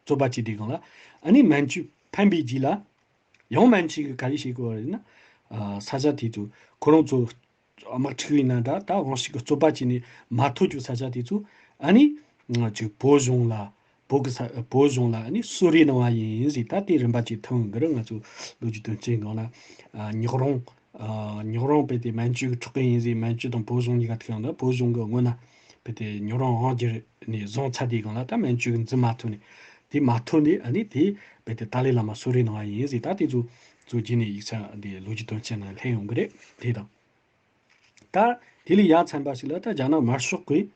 རྩོད་པ་བྱས་དུས་སྒང་ལ་ཨ་ནི་མན་ཇུ་ཕམ་པའི་རྗེས་ལ་ཡང་མན་ཇུ་གིས་ག་རེ་བྱེད་དགོས་པ་རེད་ན། ཨ་ས་ཆ་དེ་ཚོ་ཁོ་རང་ཚོ་དམག་འཁྲུག་ཡིན་ན་འདྲ། ད་དབང་ཤུགས་ཀྱི་རྩོད་པ་བྱས་ནས་མ་ཐོབ་རྒྱུ་ས་ཆ་དེ་ཚོ་ཨ་ནི་ཅིག་བོད་གཞུང་ལ་བོད་ཀྱི་ས་བོད་གཞུང་ལ་ཨ་ནི་གསོལ་རས་གནང་བ་ཡིན་ཟེར། ད་དེ་རིམ་པ་ཅིག་ཐོན་གི་རེད། ང་ཚོ་ལོ་རྒྱུས་དོན་རྐྱེན་སྒང་ལ་ཨ་ཉོག་རོང་ཨ་ཉོག་རོང་རྦད་དེ་མན་ཇུ་གི་ཕྲུ་གུ་ཡིན་ཟེར། མན་ཇུ་དང་བོད་གཞུང་གཉིས་ཀ་ཐུག་ཡོང་ན་བོད་གཞུང་གི་སྔོན་ན་རྦད་དེ་ཉོག་རོང་དབང་སྒྱུར་ནས་བཟུང་ཚར་དུས་སྒང་ལ་ད་མན་ཇུ་གི་འཛིན་མ་ཐུབ་ནས་དེ་མ་ཐུབ་ནས་ཨ་ནི་དེ་རྦད་དེ་ཏཱ་ལའི་བླ་མ་གསོལ་རས་གནང་བ་ཡིན་ཟེར། ད་དེ་ཚོ་ཚོ་རྗེས་ནས་ཡིག་ཆ་འདི་ལོ་རྒྱུས་དོན་རྐྱེན་ནང་སླེབས་ཡོང་གི་རེད། དེ་དང་། ད་དེ་ལས་ཡ་མཚན་པ་ཞིག་ལ་ད་རྒྱ་ནག་དམར་ཤོག་གིས་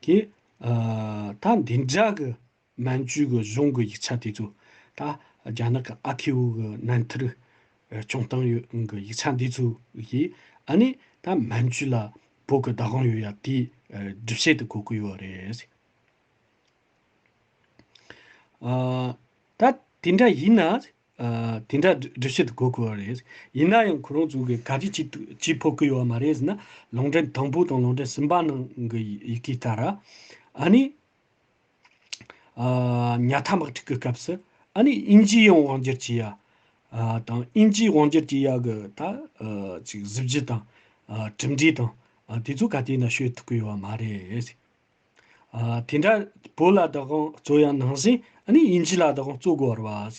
གི་ཨ་ད་འདི་འདྲ་གི་མན་ཇུ་གི་གཞུང་གི་ཡིག་ཆ་དེ་ཚོ་ད་རྒྱ་ནག་གི་ཨ་ཁེའུ་གི་མནན་ཐུར་སྐྱོང་སྟངས་ཡོད་གི་ཡིག་ཆ་འདི་ཚོ་གིས་ཨ་ནི་ད་མན་ཇུ་ལ་བོད་གི་བདག་དབང་ཡོད་ཡ་དེ་སྒྲུབ་བྱེད་དུ་གོ་གི་ཡོད་རེད། ཨ་ད་དེ་འདྲ་ཡིན་ན། ཨ་དེ་འདྲ་སྒྲུབ་བྱེད་དུ་གོ་དགོས་པ་རེད། ཡིན་ན་ཡང་ཁོ་རང་ཚོ་གིས་ག་རེ་བྱེད་དུ་བྱེད་ཕོད་ཀྱི་ཡོད་མ་རེད་ཟེར་ན། ལུང་འདྲེན་དང་པོ་དང་ལུང་འདྲེན་གསུམ་པ་ནང་གི་ཡི་གེ་ལྟར། ཨ་ནི་ ཨ་ཉ་ཐ་དམག་འཁྲུག་གི་སྐབས་སུ་ཨ་ནི་དབྱིན་ཇི་ཡང་དབང་སྒྱུར་བྱེད་ཡ། ཨ་དང་དབྱིན་ཇིའི་དབང་སྒྱུར་བྱེད་ཡ་གི་ད་ཨ་ཅིག་གཟི་བརྗིད་དང་། ཨ་གྲུབ་འབྲས་དང་། ཨ་དེ་ཚོ་ག་དུས་ན་ཤོད་ཐུབ་ཀྱི་ཡོད་བ་མ་རེད། ཨ་དེ་འདྲ་བོད་ལ་བདག་དབང་རྩོད་ཡ་ནང་བཞིན་ཨ་ནི་དབྱིན་ཇི་ལ་བདག་དབང་རྩོད་དགོས་བ་རེད་བ།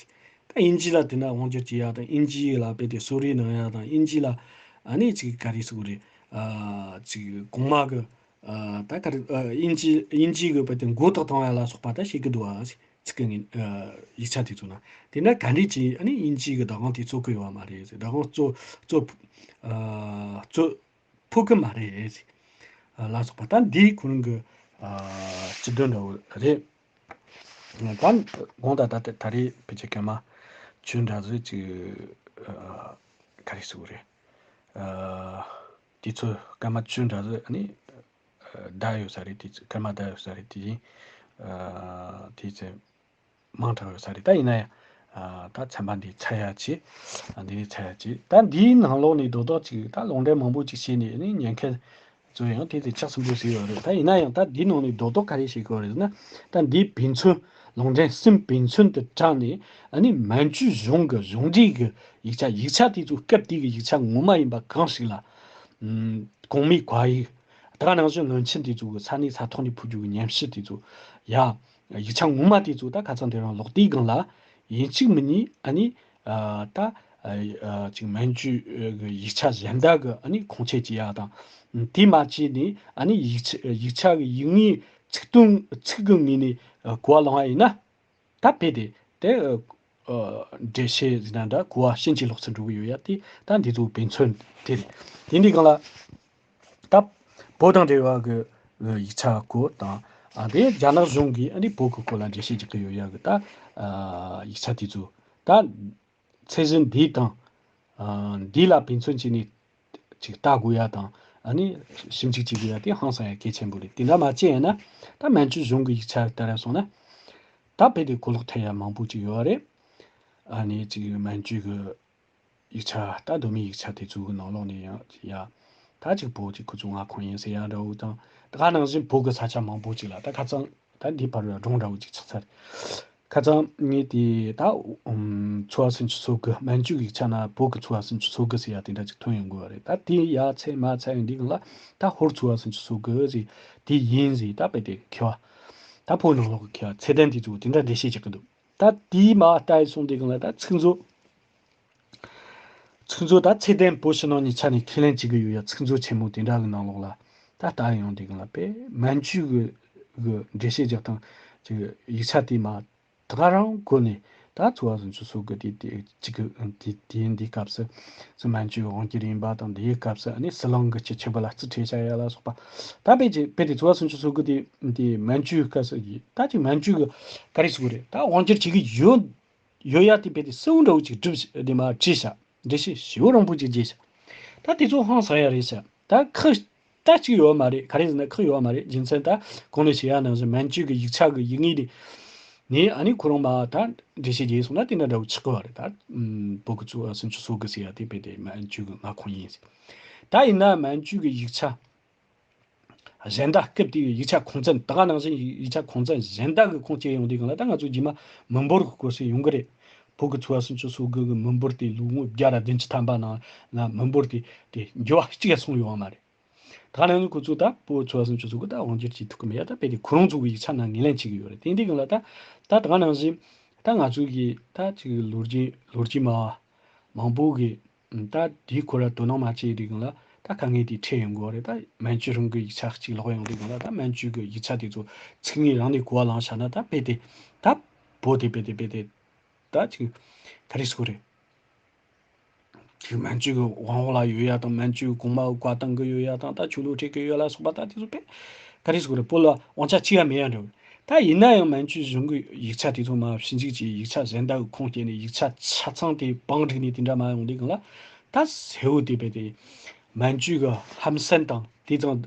ད་དབྱིན་ཇི་ལ་དེ་ན་དབང་སྒྱུར་བྱེད་ཡ་དང་དབྱིན་ཇི་ལ་དཔེ་དེ་གསོལ་རས་གནང་ཡ་དང་དབྱིན་ཇི་ལ་ཨ་ནི་ཅིག་ག་རེ་ཟེར་དགོས་རེད། ཨ་ཅིག་གོང་མ་གི་ཨ་ད་ག་རེ་ཨ་དབྱིན་ཇི་དབྱིན་ཇི་གི་དཔེ་དེ་མགོ་ཐོག་བཏང་ཡ་ལ་སོགས་པ་ད་བྱེད་ཀྱི་འདུག་བ། ཚིག་གི་ངན་ཨ་ཡིག་ཆ་དེ་ཚོ་ན་དེ་འདྲ་ག་འདྲས་ཀྱིས་ཨ་ནི་དབྱིན་ཇི་གི་བདག་དབང་དེ་རྩོད་ཀྱི་ཡོད་བ་མ་རེད། བདག་དབང་རྩོད་རྩོད་ཨ་རྩོད་ཕོད་ཀྱི་མ་རེད་ལ་སོགས་པ། ད་འདིའི་ཁོ་རང་གི་ཨ་སྤྱི་དོན་འདྲ་བོ་རེད། ད་དགོངས་དག་ད་ད་རེས་ཕལ་ཆེར་སྐར་མ་བཅུ་འདྲ་ཟིག་ཅིག་ཨ་ག་རེ་ཟེར་དགོས་རེད། ཨ་དུས་ཚོད་སྐར་མ་བཅུ་འདྲ་ཟིག་ཨ་ནི་ཨ་བསྡད་ཡོད་ས་རེད། དུས་ཚོད་སྐར་མ་བསྡད་ཡོད་ས་རེད། དེ་བཞིན་ཨ་དུས་ཚོད་མང་དྲགས་ཡོད་ས་རེད། ད་ཡིན་ན་ཡང་ཨ་ད་ཚན་པ་འདི་ཚར་ཡ་ཆེ། ཨ་འདི་ནས་ཚར་ཡ་ཆེ། ད་འདིའི་ནང་ལོགས་ནས་རྡོག་རྡོག་ཅིག་ད་ལུང་འདྲེན་མང་པོ་ཅིག་བྱས་ནས་ཨ་ནི་ཉན་མཁན་ཚོ་ཡང་དེ་དེ་ཆགས་སུ་འབུ་ཟེར་ཡོད་རེད། ད་ཡིན་ན་ཡང་ད་འདིའི་ནང་ནས་རྡོག་རྡོག་ག་རེ་བྱེད་དགོས་རེད་ཟེར་ན། ད་འདིའི་དཔེ་མཚོན་ལུང་འདྲེན་གསུམ་དཔེ་མཚོན་དུ་དྲངས་ནས་ཨ་ནི་མན་ཇུའི་གཞུང་གི་གཞུང་འབྲེལ་གྱི་ཡིག་ཆ་ཡིག་ཆ་དེ་ཚོ་སྐབས་དེ་གི་ཡིག་ཆ་ངོ་མ་ཡིན་པ་གང་ཞིག་ལ། ཨམ་གོང་མའི་བཀའ་ཡིག་ད་ག་ནང་བཞིན་བློན་ཆེན་དེ་ཚོ་གི་ས་གནས་ས་ཐོག་ནས་ཕུལ་རྒྱུ་གི་ཉམས་ཞིབ་དེ་ཚོ་ཡ། ཡིག་ཆ་ངོ་མ་དེ་ཚོ་ད་ཁ་སང་དེ་རིང་ཀློག་དུས་སྒང་ལ་ཡིན་གཅིག་མིན་གཉིས་ཨ་ནི་ཨ་ད་ཨ་ཅིག་མན་ཇུ་གི་ཡིག་ཆ་གཞན་དག་གི་ཨ་ནི་ཁུངས་སྐྱེལ་བྱེད་ཡ་དང་། དེ་མ་བྱས་ནས་ཨ་ནི་ཡིག་ཆ་ཡིག་ཆ་གི་ཡིག་ངོས་ཚིག་དོན་ཚིག་གི་ངོས་ནས་ཨ་གོ་བ་བླངས་པ་ཡིན་ན། ད་དཔེ་དེ་དེ་ཨ་འགྲེལ་བཤད་ཟེར་ན་འདྲ་གོ་བ་ཕྱིན་ཅི་ལོག་ཚུལ་འགྲོ་གི་ཡོད་ཡ། དེ་ད་འདི་ཚོ་དཔེ་མཚོན་དེ་རེད། དེ་འདི་སྒང་ལ། ད་བོད་དང་འབྲེལ་བ་གི་ཡིག་ཆ་སྐོར་དང་། ཨ་དེ་རྒྱ་ནག་གཞུང་གིས་ཨ་ནི་བོད་ཀྱི་སྐོར་ལ་འགྲེལ་བཤད་རྒྱག་གི་ཡོད་ཡ་གི་ད་ཨ་ཡིག་ཆ་དེ་ཚོ་ད་ཚད་གཞི་འདི་དང་ཨ་འདི་ལ་དཔེ་མཚོན་བྱས་ནས་ཅིག་ལྟ་དགོས་ཡ་དང་། ཨ་ནི་ཞིབ་འཇུག་བྱེད་དགོས་ཡ་དེ་ཧང་སང་ཡ་གལ་ཆེན་པོ་རེད། དེ་འདྲ་མ་བྱས་ཡིན་ན་ད་མན་ཇུ་གཞུང་གི་ཡིག་ཆ་ལྟར་སོང་ན་ད་དཔེ་དེ་གོ་ལོག་ཐེབས་ཡ་མང་པོ་ཅིག་ཡོད་རེད། ཨ་ནི་ཅིག་མན་ཇུ་གི་ཡིག་ཆ་ད་གདོད་མའི་ཡིག་ཆ་དེ་ཚོའི་ནང་ལོགས་ནས་ཡང་ཡ། ད་ཅིག་བོད་ཀྱི་ཁུ་ཚུར་མངའ་ཁོངས་ཡིན་ཟེར་ཡ་འདྲ་བོ་དང་། ད་ག་ནང་བཞིན་བོད་ཀྱི་ས་ཆ་མང་པོ་ཅིག་ལ་ད་ཁ་སང་ད་འདི་བར་བའི་སྒྲུང་འདྲ་བོ་ཅིག་ཆགས་ཚར། ཁ་སང་ངས་དེ་ད་ཨུམ་ཚོ་བ་སུམ་ཅུ་སོ་དགུ་མན་ཇུ་ཡིག་ཆ་ན་བོད་ཀྱི་ཚོ་བ་སུམ་ཅུ་སོ་དགུ་ཟེར་ཡ་དེ་འདྲ་ཅིག་ཐོན་ཡོང་གི་ཡོད་རེད། ད་དེ་ཡ་ཚད་མ་ཚད་ཡོང་འདི་གང་ལ་ད་ཧོར་ཚོ་བ་སུམ་ཅུ་སོ་དགུ་ཟེར་དེ་ཡིན་ཟེར། ད་དཔེ་དེ་མཁས་པ་ད་བོད་ནང་ལོགས་ཀྱི་མཁས་པ་ཚད་ལྡན་དེ་ཚོ་དེ་འདྲ་འགྲེལ་བཤད་རྒྱག་གི་འདུག་ད་དེའི་མ་ལྟ་ཡི་སོང་དེ་གང་ལ་ད་ཚིག་མཛོད། ཚིག་མཛོད་ད་ཚད་ལྡན་བོད་ཕྱི་ནང་གཉིས་ཆ་ནས་ཁས་ལེན་བྱེད་ཀྱི་ཡོད་ཡ། ཚིག་མཛོད་ཆེན་མོ་དེ་འདྲ་གི་ནང་ལོགས་ལ་ད་ལྟ་ཡོང་དེ་གང་ལ་དཔེ་མན་ཇུ་གི་གི་འགྲེལ་བཤད་རྒྱག་སྟངས་ཀྱི་ཡིག་ཆ་དེ་མ་ད་ག་རང་གོ་ནས་ད་ཚོ་བ་སུམ་ཅུ་སོ་དགུ་དེ་དེ་གཅིག་གི་དེ་དེ་འདི་སྐབས་སུ་སུ་མན་ཇུ་གི་དབང་སྒྱུར་ཡིན་པ་དང་། འདིའི་སྐབས་སུ་ཨ་ནི་ཟི་ལིང་གི་ཁྱི་ཁྱི་བ་ལ་རྩིས་ཁྲིད་བྱ་ཡ་ལ་སོགས་པ། ད་དཔེ་ཅིག་དཔེ་དེ་ཚོ་བ་སུམ་ཅུ་སོ་དགུ་དེ་དེ་མན་ཇུའི་སྐབས་སུ་ཡིན། ད་ཅིག་མན་ཇུ་གི་ག་རེ་ཟེར་དགོས་རེད། ད་དབང་སྒྱུར་བྱེད་ཀྱི་ཡོད། ཡོད་ཡ་དེ་དཔེ་དེ་གསལ་བོ་འདྲ་བོ་ཅིག་བསྒྲུབས་ཤིག་དེ་མ་བྲིས་ཤག་འགྲེལ་བཤད་ཞེ་པོ་རིང་པོ་ཅིག་བརྒྱབ་ཤག་ད་དེ་ཚོ་ཧང་སང་ཡ་རེད་ཤག་ད་ཁག་ད་ཅིག་ཡོད་མ་རེད། ག་རེ་ཟེར་ན་ཁག་ཡོད་མ་རེད། རྒྱུ་མཚན་ད་གོང་ནས་བཤད་ཡ་ནང་བཞིན་མན་ཇུ་གི་ཡིག་ཆ་གི་ཡིག་ངོས་དེ་ནས་ཨ་ནི་ཁོ་རང་མ་ད་འགྲེལ་བཤད་བརྒྱབ་སོང་ན་དེ་འདྲ་འདྲ་བོ་ཆགས་ཀྱི་བ་རེད། ད་བོད་ཀྱི་ཚོ་བ་སུམ་ཅུ་སོ་དགུ་ཟེར་ཡ་དེ་དཔེ་དེ་མན་ཇུ་གི་མངའ་ཁོངས་ཡིན་ཟེར། ད་ཡིན་ན་མན་ཇུ་གི་ཡིག་ཆ་གཞན་དག་སྐབས་དེའི་ཡིག་ཆ་ཁུངས་བཙན་ད་ག་ནང་བཞིན་ཡིག་ཆ་ཁུངས་བཙན་གཞན་དག་གི་ཁུངས་སྐྱེལ་ཡོང་དུས་སྒང་ལ་ད་ང་ཚོ་རྗེས་མ་མི་འབོར་གྱི་སྐོར་ཟེར་ཡོང་གི་རེད། བོད་ཀྱི་ཚོ་བ་སུམ་ཅུ་སོ་དགུ་གི་མི་འབོར་དེ་ལོ་ངོ་བརྒྱ་ར་བདུན་ཅུ་ཐམ་པ་ནང་ལ་མི་འབོར་དེ་དེ་འགྱུར་བ་གཅིག་ཡང་སོང་ཡོད་པ་མ་རེད། ད་ག་ནང་བཞིན་ཁོ་ཚོ་ད་བོད་ཚོ་བ་སུམ་ཅུ་སོ་དགུ་ད་དབང་སྒྱུར་བྱེད་ཐུབ་ཀྱི་མེད་ཡ། ད་དཔེ་དེ་ཁོ་རང་ཚོ་གི་ཡིག་ཆ་ནང་ངོས་ལེན་བྱེད་ཀྱི་ཡོད་རེད། དེ་འདི་སྒང་ལ་ད་ད་ད་ག་ནང་བཞིན་ད་ང་ཚོ་གི་ད་ཅིག་ལོ་རྒྱུས་ལོ་རྒྱུས་མ་མང་པོ་གི་ད་དེའི་སྐོར་ལ་དོ་སྣང་མ་བྱས་དུས་སྒང་ལ་ད་དཀའ་ངལ་དེ་འཕྲད་ཡོང་གི་རེད། ད་མན་ཇུ་རང་གི་ཡིག་ཆ་གཅིག་ཀློག་ཡོང་དུས་སྒང་ལ་ད་མན་ཇུ་གི་ཡིག་ཆ་དེ་ཚོ་ཚིག་ངོས་རང་ནས་གོ་བ་བླངས་བཞག་ན་ད་དཔེ་དེ་ད་བོད་དེ་དཔེ་དེ་དཔེ་དེ་ད་ཅིག་ག་རེ་ཟེར་དགོས་རེད། ཅིག་མན་ཇུ་གི་དབང་འོག་ལ་ཡོད་ཡ་དང་། མན་ཇུ་གོང་མ་བཀའ་བཏང་གི་ཡོད་ཡ་དང་། ད་ཆོས་ལུགས་ཁྲིད་གི་ཡོད་ལ་སོགས་པ་ད་དེ་ཚོ་དཔེ་ག་རེ་ཟེར་དགོས་རེད། བོད་ལ་དབང་ཆ་གཅིག་ཡང་མེད་ཡ་འདྲ་བོ། ད་ཡིན་ན་ཡང་མན་ཇུ་གཞུང་གི་ཡིག་ཆ་དེ་ཚོ་མ་ཞིབ་འཇུག་བྱས། ཡིག་ཆ་གཞན་དག་གི་ཁུངས་སྐྱེལ་ནས་ཡིག་ཆ་ཆ་ཚང་དེ་བང་བསྒྲིགས་ནས་དེ་འདྲ་མ་ཡོང་དུས་སྒང་ལ་ད་གསལ་བོ་དེ་དཔེ་དེ་མན་ཇུ་གི་ཧམ་སེམས་དང་དེ་དང་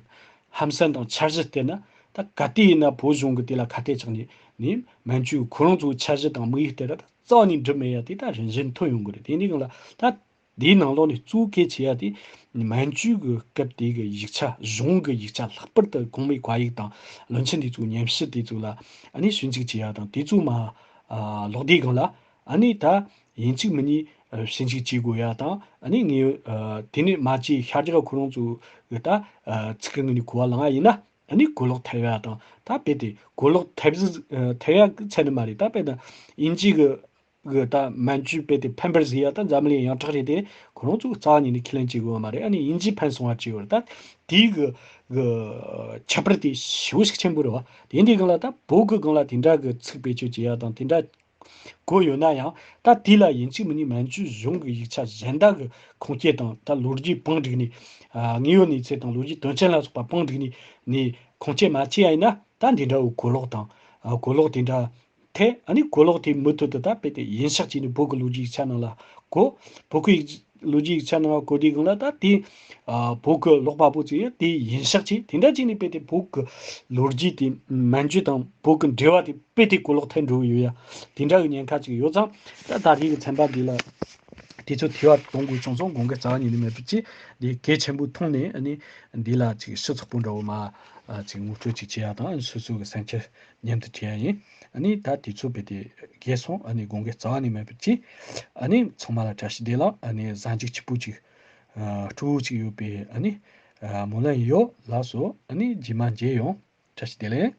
ཧམ་སེམས་དང་འཆར་གཞི་བལྟས་ན་ད་ག་དུས་ཡིན་ན་བོད་གཞུང་གི་དེ་ལ་ཁ་གཏད་གཅོག་ནས་ནས་མན་ཇུ་ཁོ་རང་ཚོའི་འཆར་གཞི་དང་དམིགས་ཡུལ་དེ་ད་རྩ་བ་ནས་འགྲུབ་མེད་ཡ་དེ་ད་རིམ་བཞིན་ཐོན་ཡོང་གི་རེད། དེ་འདི་སྒང་ལ་ད་ དེའི་ནང་ལོགས་ནས་གཙོ་བོ་གལ་ཆེ་ཡ་དེ་མན་ཇུ་གི་སྐབས་དེ་གི་ཡིག་ཆ་གཞུང་གི་ཡིག་ཆ་ལྷག་པར་དུ་གོང་མའི་བཀའ་ཡིག་དང་བློན་ཆེན་དེ་ཚོའི་ཉམས་ཞིབ་དེ་ཚོ་ལ་ཨ་ནི་ཞིབ་འཇུག་བྱེད་ཡ་དང་དེ་ཚོ་མ་ཨ་ལོག་དེའི་སྒང་ལ་ཨ་ནི་ད་ཡིན་གཅིག་མིན་གཉིས་ཨ་ཞིབ་འཇུག་བྱེད་དགོས་ཡ་དང་ཨ་ནི་ངས་ཨ་དེ་ནས་མ་བྱས་ཤར་རྒྱག་ཁོ་རང་ཚོ་གི་ད་ཨ་ཚིག་གི་ངོས་ནས་གོ་བ་བླངས་ཡ་ཡིན་ན། ཨ་ནི་གོ་ལོག་ཐེབས་ཡ་དང་ད་དཔེ་དེ་གོ་ལོག་ཐེབས་ཟིག་ཨ་ཐེབས་ཡ་གི་ཚད་ནི་མ་རེད། ད་དཔེ་ད་དབྱིན་ཇི་གི་གི་ད་མན་ཇུ་དཔེ་དེ་ཕན་པར་ཟིག་ཡ་ད་འཛམ་གླིང་ཡང་དྲག་རེད་དེ་ཁོ་རང་ཚོ་རྩ་བ་ཉིད་ནས་ཁས་ལེན་བྱེད་དགོས་པ་མ་རེད། ཨ་ནི་དབྱིན་ཇི་ཕན་སོང་བ་བྱེད་དགོས་རེད། ད་དེའི་གི་གི་ཁྱད་པར་དེ་ཞེ་པོ་ཞིག་ཆེན་པོ་རེད་བ། དེ་འདི་སྒང་ལ་ད་བོད་གི་སྒང་ལ་དེ་འདྲ་གི་ཚིག་བེད་སྤྱོད་བྱེད་ཡ་དང་དེ་འདྲ་གོ་ཡོད་ན་ཡང་ད་དེ་ལ་ཡིན་གཅིག་མིན་གཉིས་མན་ཇུ་གཞུང་གི་ཡིག་ཆ་གཞན་དག་གི་ཁུངས་སྐྱེལ་དང་ད་ལོ་རྒྱུས་བང་བསྒྲིགས་ནས་ཨ་དངོས་ཡོད་གནས་ཚུལ་དང་ལོ་རྒྱུས་དོན་རྐྱེན་ལ་སོགས་པ་བང་བསྒྲིགས་ནས་ནས་ཁུངས་སྐྱེལ་མ་བྱས་ཡ་ཡིན་ན་ད་འདི་འདྲ་བོ་གོ་ལོག་དང་ཨ་གོ་ལོག་དེ་འདྲ་ཐེ་ཨ་ནི་གོ་ལོག་དེ་མུ་མཐུད་དུ་ད་དཔེ་དེ་ཡིན་ཤག་ཅིག་ནི་བོད་ཀྱི་ལོ་རྒྱུས་ཡིག་ཆ་ནང་ལ་གོ་བོད་ཀྱི་ཡིག་ལོ་རྒྱུས་ཡིག་ཆ་ནང་གོ་དེའི་སྒང་ལ་ད་དེ་ཨ་བོད་ཀྱི་ཀློག་པ་པོ་ཚོས་དེ་ཡིན་ཤག་ཅིག་དེ་འདྲ་ཅིག་ནི་དཔེ་དེ་བོད་ཀྱི་ལོ་རྒྱུས་དེ་མན་ཇུ་དང་བོད་ཀྱི་འབྲེལ་བ་དེ་དཔེ་དེ་གོ་ལོག་ཐེབས་འགྲོ་གི་ཡོད་ཡ། དེ་འདྲ་གི་ཉེན་ཁ་ཅིག་ཡོད་ཙང་ད་ད་རེས་ཀྱི་ཚན་པ་འདི་ལ་དེ་ཚོ་ཐེ་བ་གཏོང་དགོས་བྱུང་སོང་། དགོངས་འགལ་རྩ་བ་ཉིད་ནས་མེད་པ་ཅིག་འདི་གལ་ཆེན་པོ་མཐོང་ནས་ཨ་ནི་འདི་ལ་ཅིག་ཞིབ་ཚགས་པོ་འདྲ་བོ་མ་ཨ་ཅིག་ངོ་སྤྲོད་ཅིག་བྱེད་ཡ་དང་ཨ་ནི་སོ་སོ་གི་སེམས་ཁྱེར་སྙན་དུ་དྲན་ཡ་ཡིན། ཨ་ནི་ད་དུས་ཚོད་དཔེ་དེ་རྒས་སོང་། ཨ་ནི་དགོངས་འགལ་རྩ་བ་ནས་མེད་པ་ཅིག་ཨ་ནི་ཚང་མ་ལ་བཀྲ་ཤིས་བདེ་ལེགས། ཨ་ནི་གཟའ་མཇུག་སྐྱིད་པོ་ཅིག་ཨ་སྤྲོ་བོ་ཅིག་ཡོད་པའི་ཨ་ནི་ཨ་སྨོན་ལམ་ཡོད། ལགས་སོ། ཨ་ནི་རྗེས་མ་མཇལ་ཡོང་། བཀྲ་ཤིས་བདེ་ལེགས།